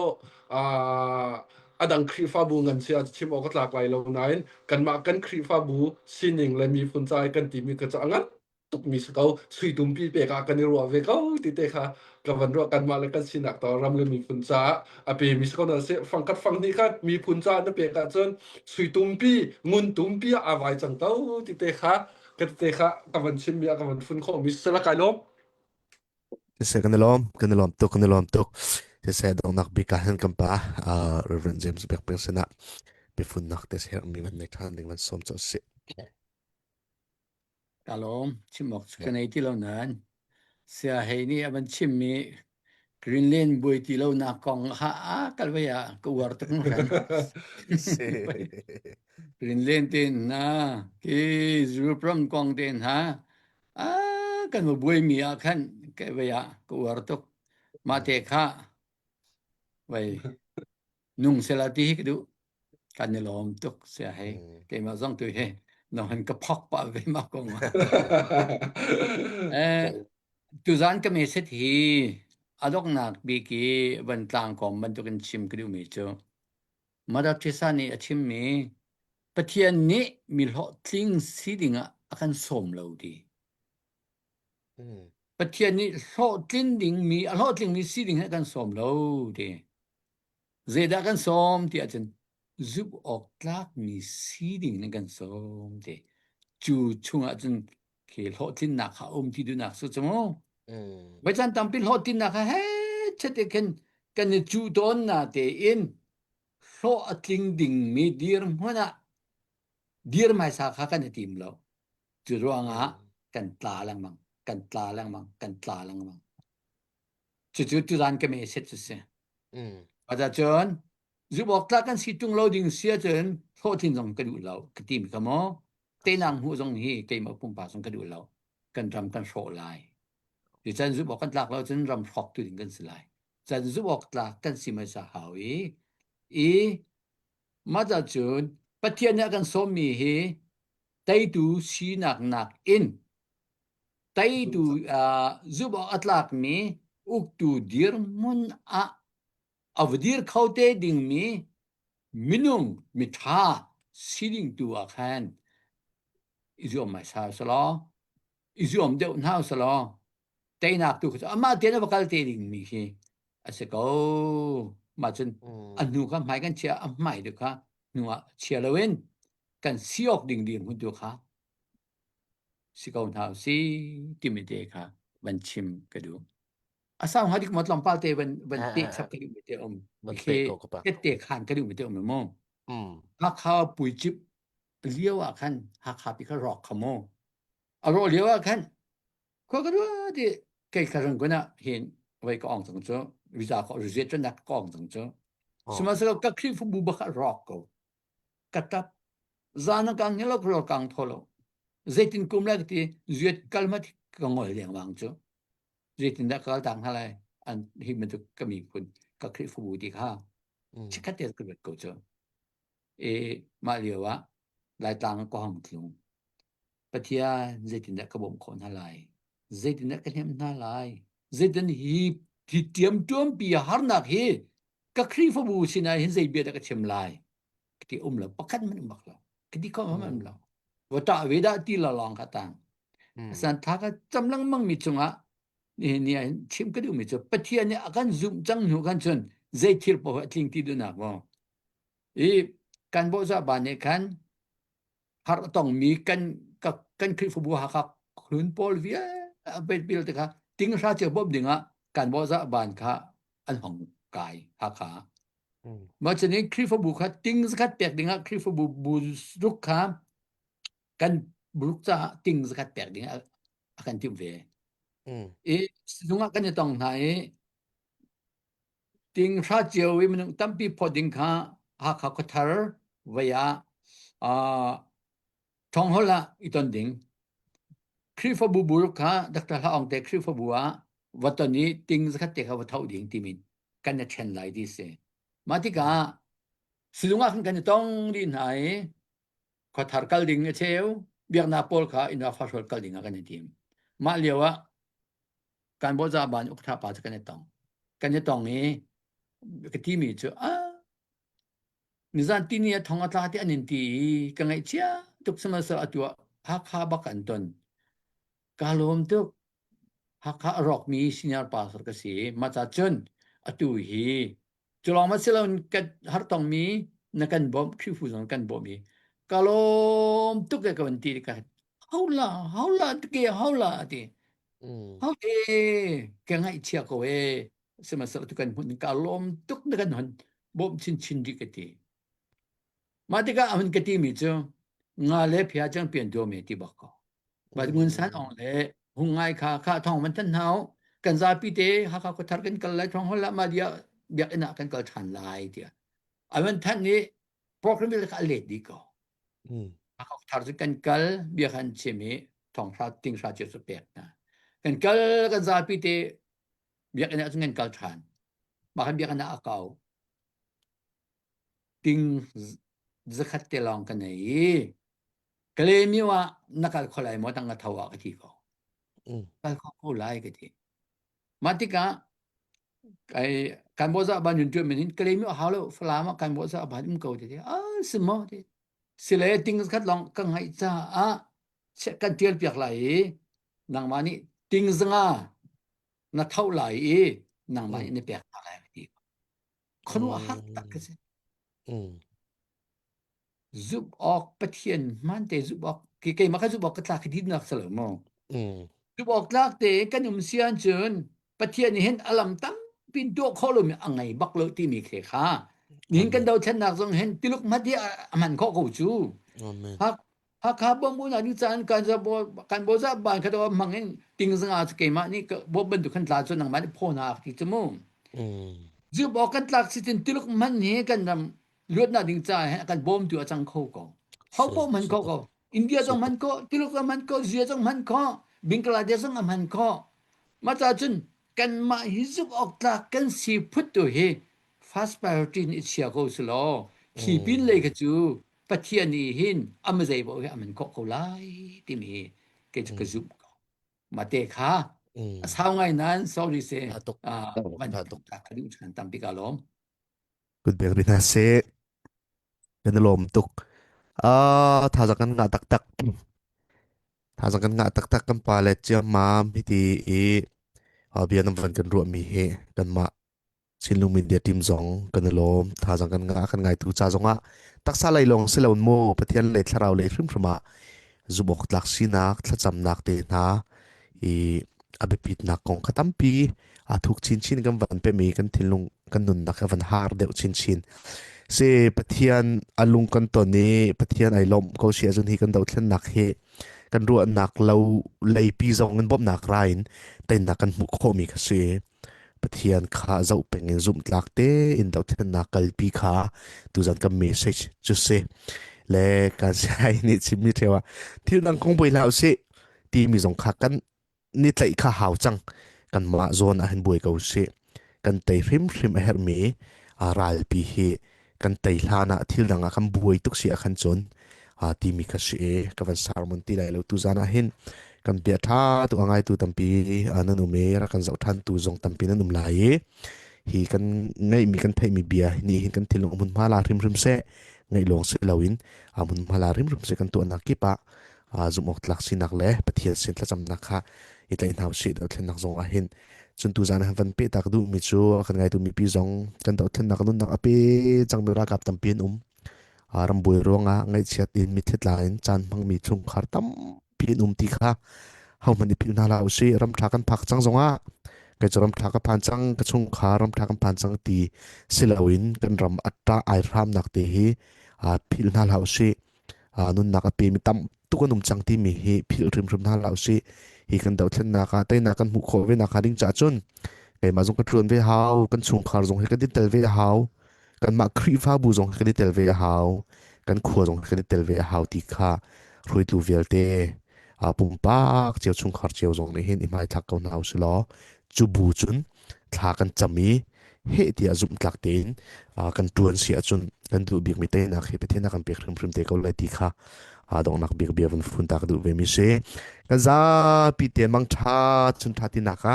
a dang Khrihfabu ngan si ah chim awk a tlak lai lo nain kanmah kan Khrihfabu sining le miphun ca i kan timi kha cu a ngan. tukmi si ko sui tumpi pek ah kan i ruah ve ko ti te kha ka van ruah kanmah le kan sinak to ram le miphun caah a pe mi si ko na si fangkhat fang hnih kha miphun caah na pek ahcun sui tumpi ngun tumpi ah aa vai cang ko ti te kha ka ti te kha ka van chim mi ah ka van fun khawh mi si la kai lawm Siseh kan i lawm, kan i lawm tuk, kan i lawm tuk. Siseh donghnak bik ah hin kan pa uh, Reverend James Biak Peng sinah biafunnak te herhmi van nei ṭhan ding van sawm cu a si. Ka lawm, chim awk cu ka nei ti lo nain sia hei nih a van chimmi Greenland buai ti lo nak kong kha a kal vai ah ka uar tuk hringhran. Si. Greenland te hna, ki Europe ram kong te hna, a kan va buaimi ah khan ka vai ah ka uar tuk. Mah te kha vai nung sela ti hi ka duh. Kan i lawm tuk sia hei. Keimah zong tu hi nong hin ka phok pah ve ma kong ah. Eh, tuzan ka message hi a donghnak bik i van tlang kong bantukin chim ka duhmi cu Mother Teresa nih a chimmi Pathian nih mi hlawhtling si dingah a kan sawm lo ti. Pathian nih hlawhtlin dingmi a hlawhtlingmi si ding hi a kan sawm lo ti. Zeidah kan sawm ti ahcun zumh awk tlakmi si ding in kan sawm ti. Cu chungah cun khi hlawhtlinnak kha a um ti duhnak su cu mu. Voi caan tampi hlawhtlinnak kha he chet te khin kan i cuh tawn na tein hlawh a tling dingmi dirhmun ah dir hmaisa kha kan i tim lo. Cu ruangah kan tla lengmang, kan tla lengmang, kan tla lengmang. Cucu tuzan ka message cu si. Cun zumh awk tlak kan si ṭung lo ding si ahcun hlawhtlin zong ka duh lo ka ti mi kha maw teinak hmuh zong hi keimah pumpak zong ka duh lo kan ram kan hrawh lai Cucan zumh awk kan tlak lo cun ram hrawktu ding kan si lai can zumh awk tlak kan si hmasa hau i i mah cun Pathian nih a kan sawmmi hi teitu sinak nak in teitu zumh awk a tlakmi uktu dirhmun ah a va dir kho te dingmi minung miṭha sining tu ah khan i zuam hmaisa selaw i zuam deuh hna selaw teinak tu kha cu amah tein a va kal te dingmi khi a si ko. Mah cun a hnu kha hmai kan chia a hmai tu kha hnu ah chia loin kan si awk ding dirhmun tu kha si ko hna si timi te kha van chim ka duh. A sau hnga dik maw tlawmpal te van van peh chap ka duh mi te um. Van peh ko ka pa. Tette khan ka duh mi te um mu. Hakha puicip lio ah khan Hakha pi kha rawk kha mu. A rawh lio ah khan khua ka ruah ti kei ka rang kun ah hin vai ka ong cang cu visa ko riziat cu nak ka ong cang cu. Sihmanhsehlaw ka Khrihfabu bak ah rawk ko. Ka tap. Zan ah kang hilo ka kang tho lo. Zeitin kum lai ka ti zuat kal ma ka ngol lengmang cu. Zeitindah ka kaltak hna lai? An hi bantuk ka miphun ka Khrihfabu ti kha chikkhat te ka ruat ko cu. E mah lio ah Laitlang ka hong tlung. Pathian zeitindah ka bawmh khawh hna lai? Zeitindah ka hnemh hna lai? Zeitin hi hi ṭiamṭuampi harnak hi ka Khrihfabu sinah hin zei bia dah ka chim lai? Ka ti um lo pakhat hmanh um bak lo. Ka ti kho hmanh um lo. Va ṭah ve dah ti lo lawng kha tang. Asan tha ka cam lengmang mi cungah nihin ni ah chim ka duhmi cu Pathian nih a kan zumh cang hnu khan cun zei thil paoh a tling ti duhnak maw i kan bawhzah ba nih khan har a tongmi kan kan Khrihfabu Hakha hlun pawl vialte te kha tinghra cio bawmh dingah kan bawhzah ban kha an hong kai Hakha mah cun Khrihfabu kha ting zakhat pek dingah Khrihfabu bu ruk kha kan buruk caah ting zakhat pek ding a kan timh ve. I sizung ah kan i tong hna i ting hra cio i minung tampi phawt ding kha Hakha khuathar vei ah Thonghol ah i ton ding. Khrihfabu buruk kha Dr. Hla Aung te Khrihfabu ah va ton i ting zakhat te kha va tho ding timin kan i ṭhen lai ti si. Mah tikah sizung ah khan kan i tong dih hna i khuathar kal ding a cheu biaknak pawl kha inn ah fahrual kal ding ah kan i tim mah lio ah kan bawza ban uktha pa cu kan i tong kan i tong i ka ti mi cu a nizan tini a thong a tla ti an in ti i ka ngaihchia tuk sihmanhsehlaw atu ah Hakha bak an ton. Ka lawm tuk. Hakha a rawkmi senior pastor ka si. Mah ca cun atu hi cu lawng ma si loin kan hartongmi na kan bawmh Khrihfu zong kan bawmh i ka lawm tuk e ka van ti ka haula haula ke haula ti Mm. hau e ka ngaihchia ko e sihmanhsehlaw tu kan hmun ka lawm tuk na kan hon bawmh chinchin rih ka ti mah tikah a hun ka ti mi cu nga le phia chang pian duam e ti bak ko Bat ngun san ong le hung ngai kha kha thong man than hau kan zapi te Hakha khuathar kan kal lai thong hol la ma dia biakinn ah kan kal than lai tiah avan than ni program bil kha a let di ko Mm. Hakha khuathar cu kan kal bia khan chim i thong hra ting hra cio cu pek hna kan kal kan zapi te biakinn ah cun kan kal than mah kan biakinn ah a kau ting zakhat te lawng kan nei i Kalaymyo ah na kal kho lai maw tang ka tho ah ka ti ko. Mm. Kal kho ko lai ka ti. Mah tikah kai kan bawza ban yun tuan min Kalaymyo hau lo Falam ah kan bawza ban um ko ti ti. Ah si maw ti. Sile ting khat long ka ngaih caah kan tial piak lai i nangmah nih ting zanga na tho lai i nangmah nih na pek hna lai ka ti. Khuaruah har tak ka si. Mm. Zumh awk Pathian hmaan te zumh awk ke keimah kha zumh awk ka tlak hi dinnak si lo maw? Mm. Zumh awk tlak te kan um si ahcun Pathian nih hin a lam tampi in tuah khawh lomi a ngei bak lo timi khe kha nihin kan Amen. dothlennak zong hin tiluk hmat hi a a hman khawh ko cu. Amen. Hak Hakha bom una ni caan kan za bo kan bo za ban kha to mang in ting zanga chu keimah nih bo bantuk khan tla cu nangmah nih phaw na ak ti cu mu. Mm. Zumh awk kan tlak si cun tiluk man hi kan ram luatnak ding ca he kan bawmtu a cang kho ko. Ho Si, paoh hman si kho tuk. ko. India Si zong tuk. hman kho, Tuluk zong hman kho, Zia zong hman kho, Bangladesh zong a hman kho. Mah ca cun kanmah hi zumh awk tlak kan si phut tu hi first priority in i chia ko si law khi pin lei Mm. kha cu Pathian nih hin a zei paoh hi a man khawh ko lai timi hi kei cu ka Mm. zumh ko. Mate kha Mm. a sau ngai nain sorry se Tha tuk. uh, van Tha tuk. ka duh chan tampi ka lawm. Kut bek rih hna seh. Kan i lawm tuk. Ah, thazaang kan ngah taktak. Thazaang kan ngah taktak kan pa le ciammam hiti i ah, bia nan van kan ruahmi hi kanmah Chinlung Media team zong kan i lawm. Thazaang kan ngah kan ngaitu ca zongah taksa lei lawng si loin mu Pathian lei thlarau lei hrimhrim ah zumh awk tlak sinak thlacamnak te hna i a biapitnak kong kha tampi aa thuk chinchin kan van pemi kan thinlung kan nunnak a van har deuh chinchin si Pathian a lung kan ton i Pathian ai lawmh ko si ahcun hi kan dothlennak hi kan ruahnak lo leipi zong in bawmhnak ra in teinak kan hmuh khawhmi kha si Pathian kha zoh peng in zumhtlak tein dothlennak kalpi kha tuzan kan message cu si le kan sai nih chimmi theo ah thil dang kong buai hlah usih timi zong kha kan ni tlaih kha hau cang kanmah zawn ah hin buai ko sih kan tei hrimhrim a herhmi ralpi hi kan tei hlan ah thil dang ah kan buai tuk si ah khan cun timi kha si i ka van sermon ti lai lo tu zan ah hin kan bia ṭha tu a ngaitu tampi nan um i rak kan zoh ṭhan tu zong tampi nan um lai i hi kan ngeihmi kan theihmi bia nih hin kan thinlung hmunhma la hrimhrim seh ngaih lawng si loin hmunhma la hrimhrim seh kan tuahnak kip ah zumh awk tlak sinak le Pathian sin thlacamnak kha i tlaih hna usih dothlennak zong ah hin cun tu zan ah van pe tak duhmi cu a kan ngaitu mipi zong kan dothlennak nunnak a pe cangmi ralkap tampi an um rambuai ruangah ngaihchiat in mitthli tla in caan hmangmi chungkhar tampi an um ti kha hohmanh i philh hna hlah usih ramṭha kan phak cang zongah kei cu ramṭha ka phan cang ka chungkhar ramṭha kan phan cang ti si loin kan ram a ṭah ai hramnak te hi philh hna hlah usih nunnak a pemi tam tuk an um cang timi hi philh hrimhrim hna hlah usih. Hi kan dothlennak ah teinak kan hmuh khawh ve nak hnga ding caah cun keimah zong ka ṭuan ve hau, kan chungkhar zong hi kan i tel ve a hau, kanmah Khrihfabu zong hi kan i tel ve a hau, kan khua zong hi kan i tel ve a hau ti kha hruaitu vialte pumpak cio chungkhar cio zong nih hin i hmaithlak ko hna usih law cu bu cun thla kan cam i heh tiah zumhtlak tein kan ṭuan si ahcun kan duh bikmi teinak hi Pathian a kan pek hrimhrim te ko lai ti kha donghnak bik bia vun fun ta ka duh ve mi si. Kan zapi te mang ṭha chun ṭha tinak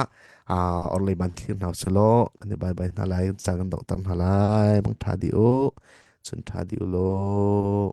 ah orlei ban thlir hna usih kan i bye bye hna lai caan kan donghter hna lai mang ṭha dih u chun ṭha dih u law.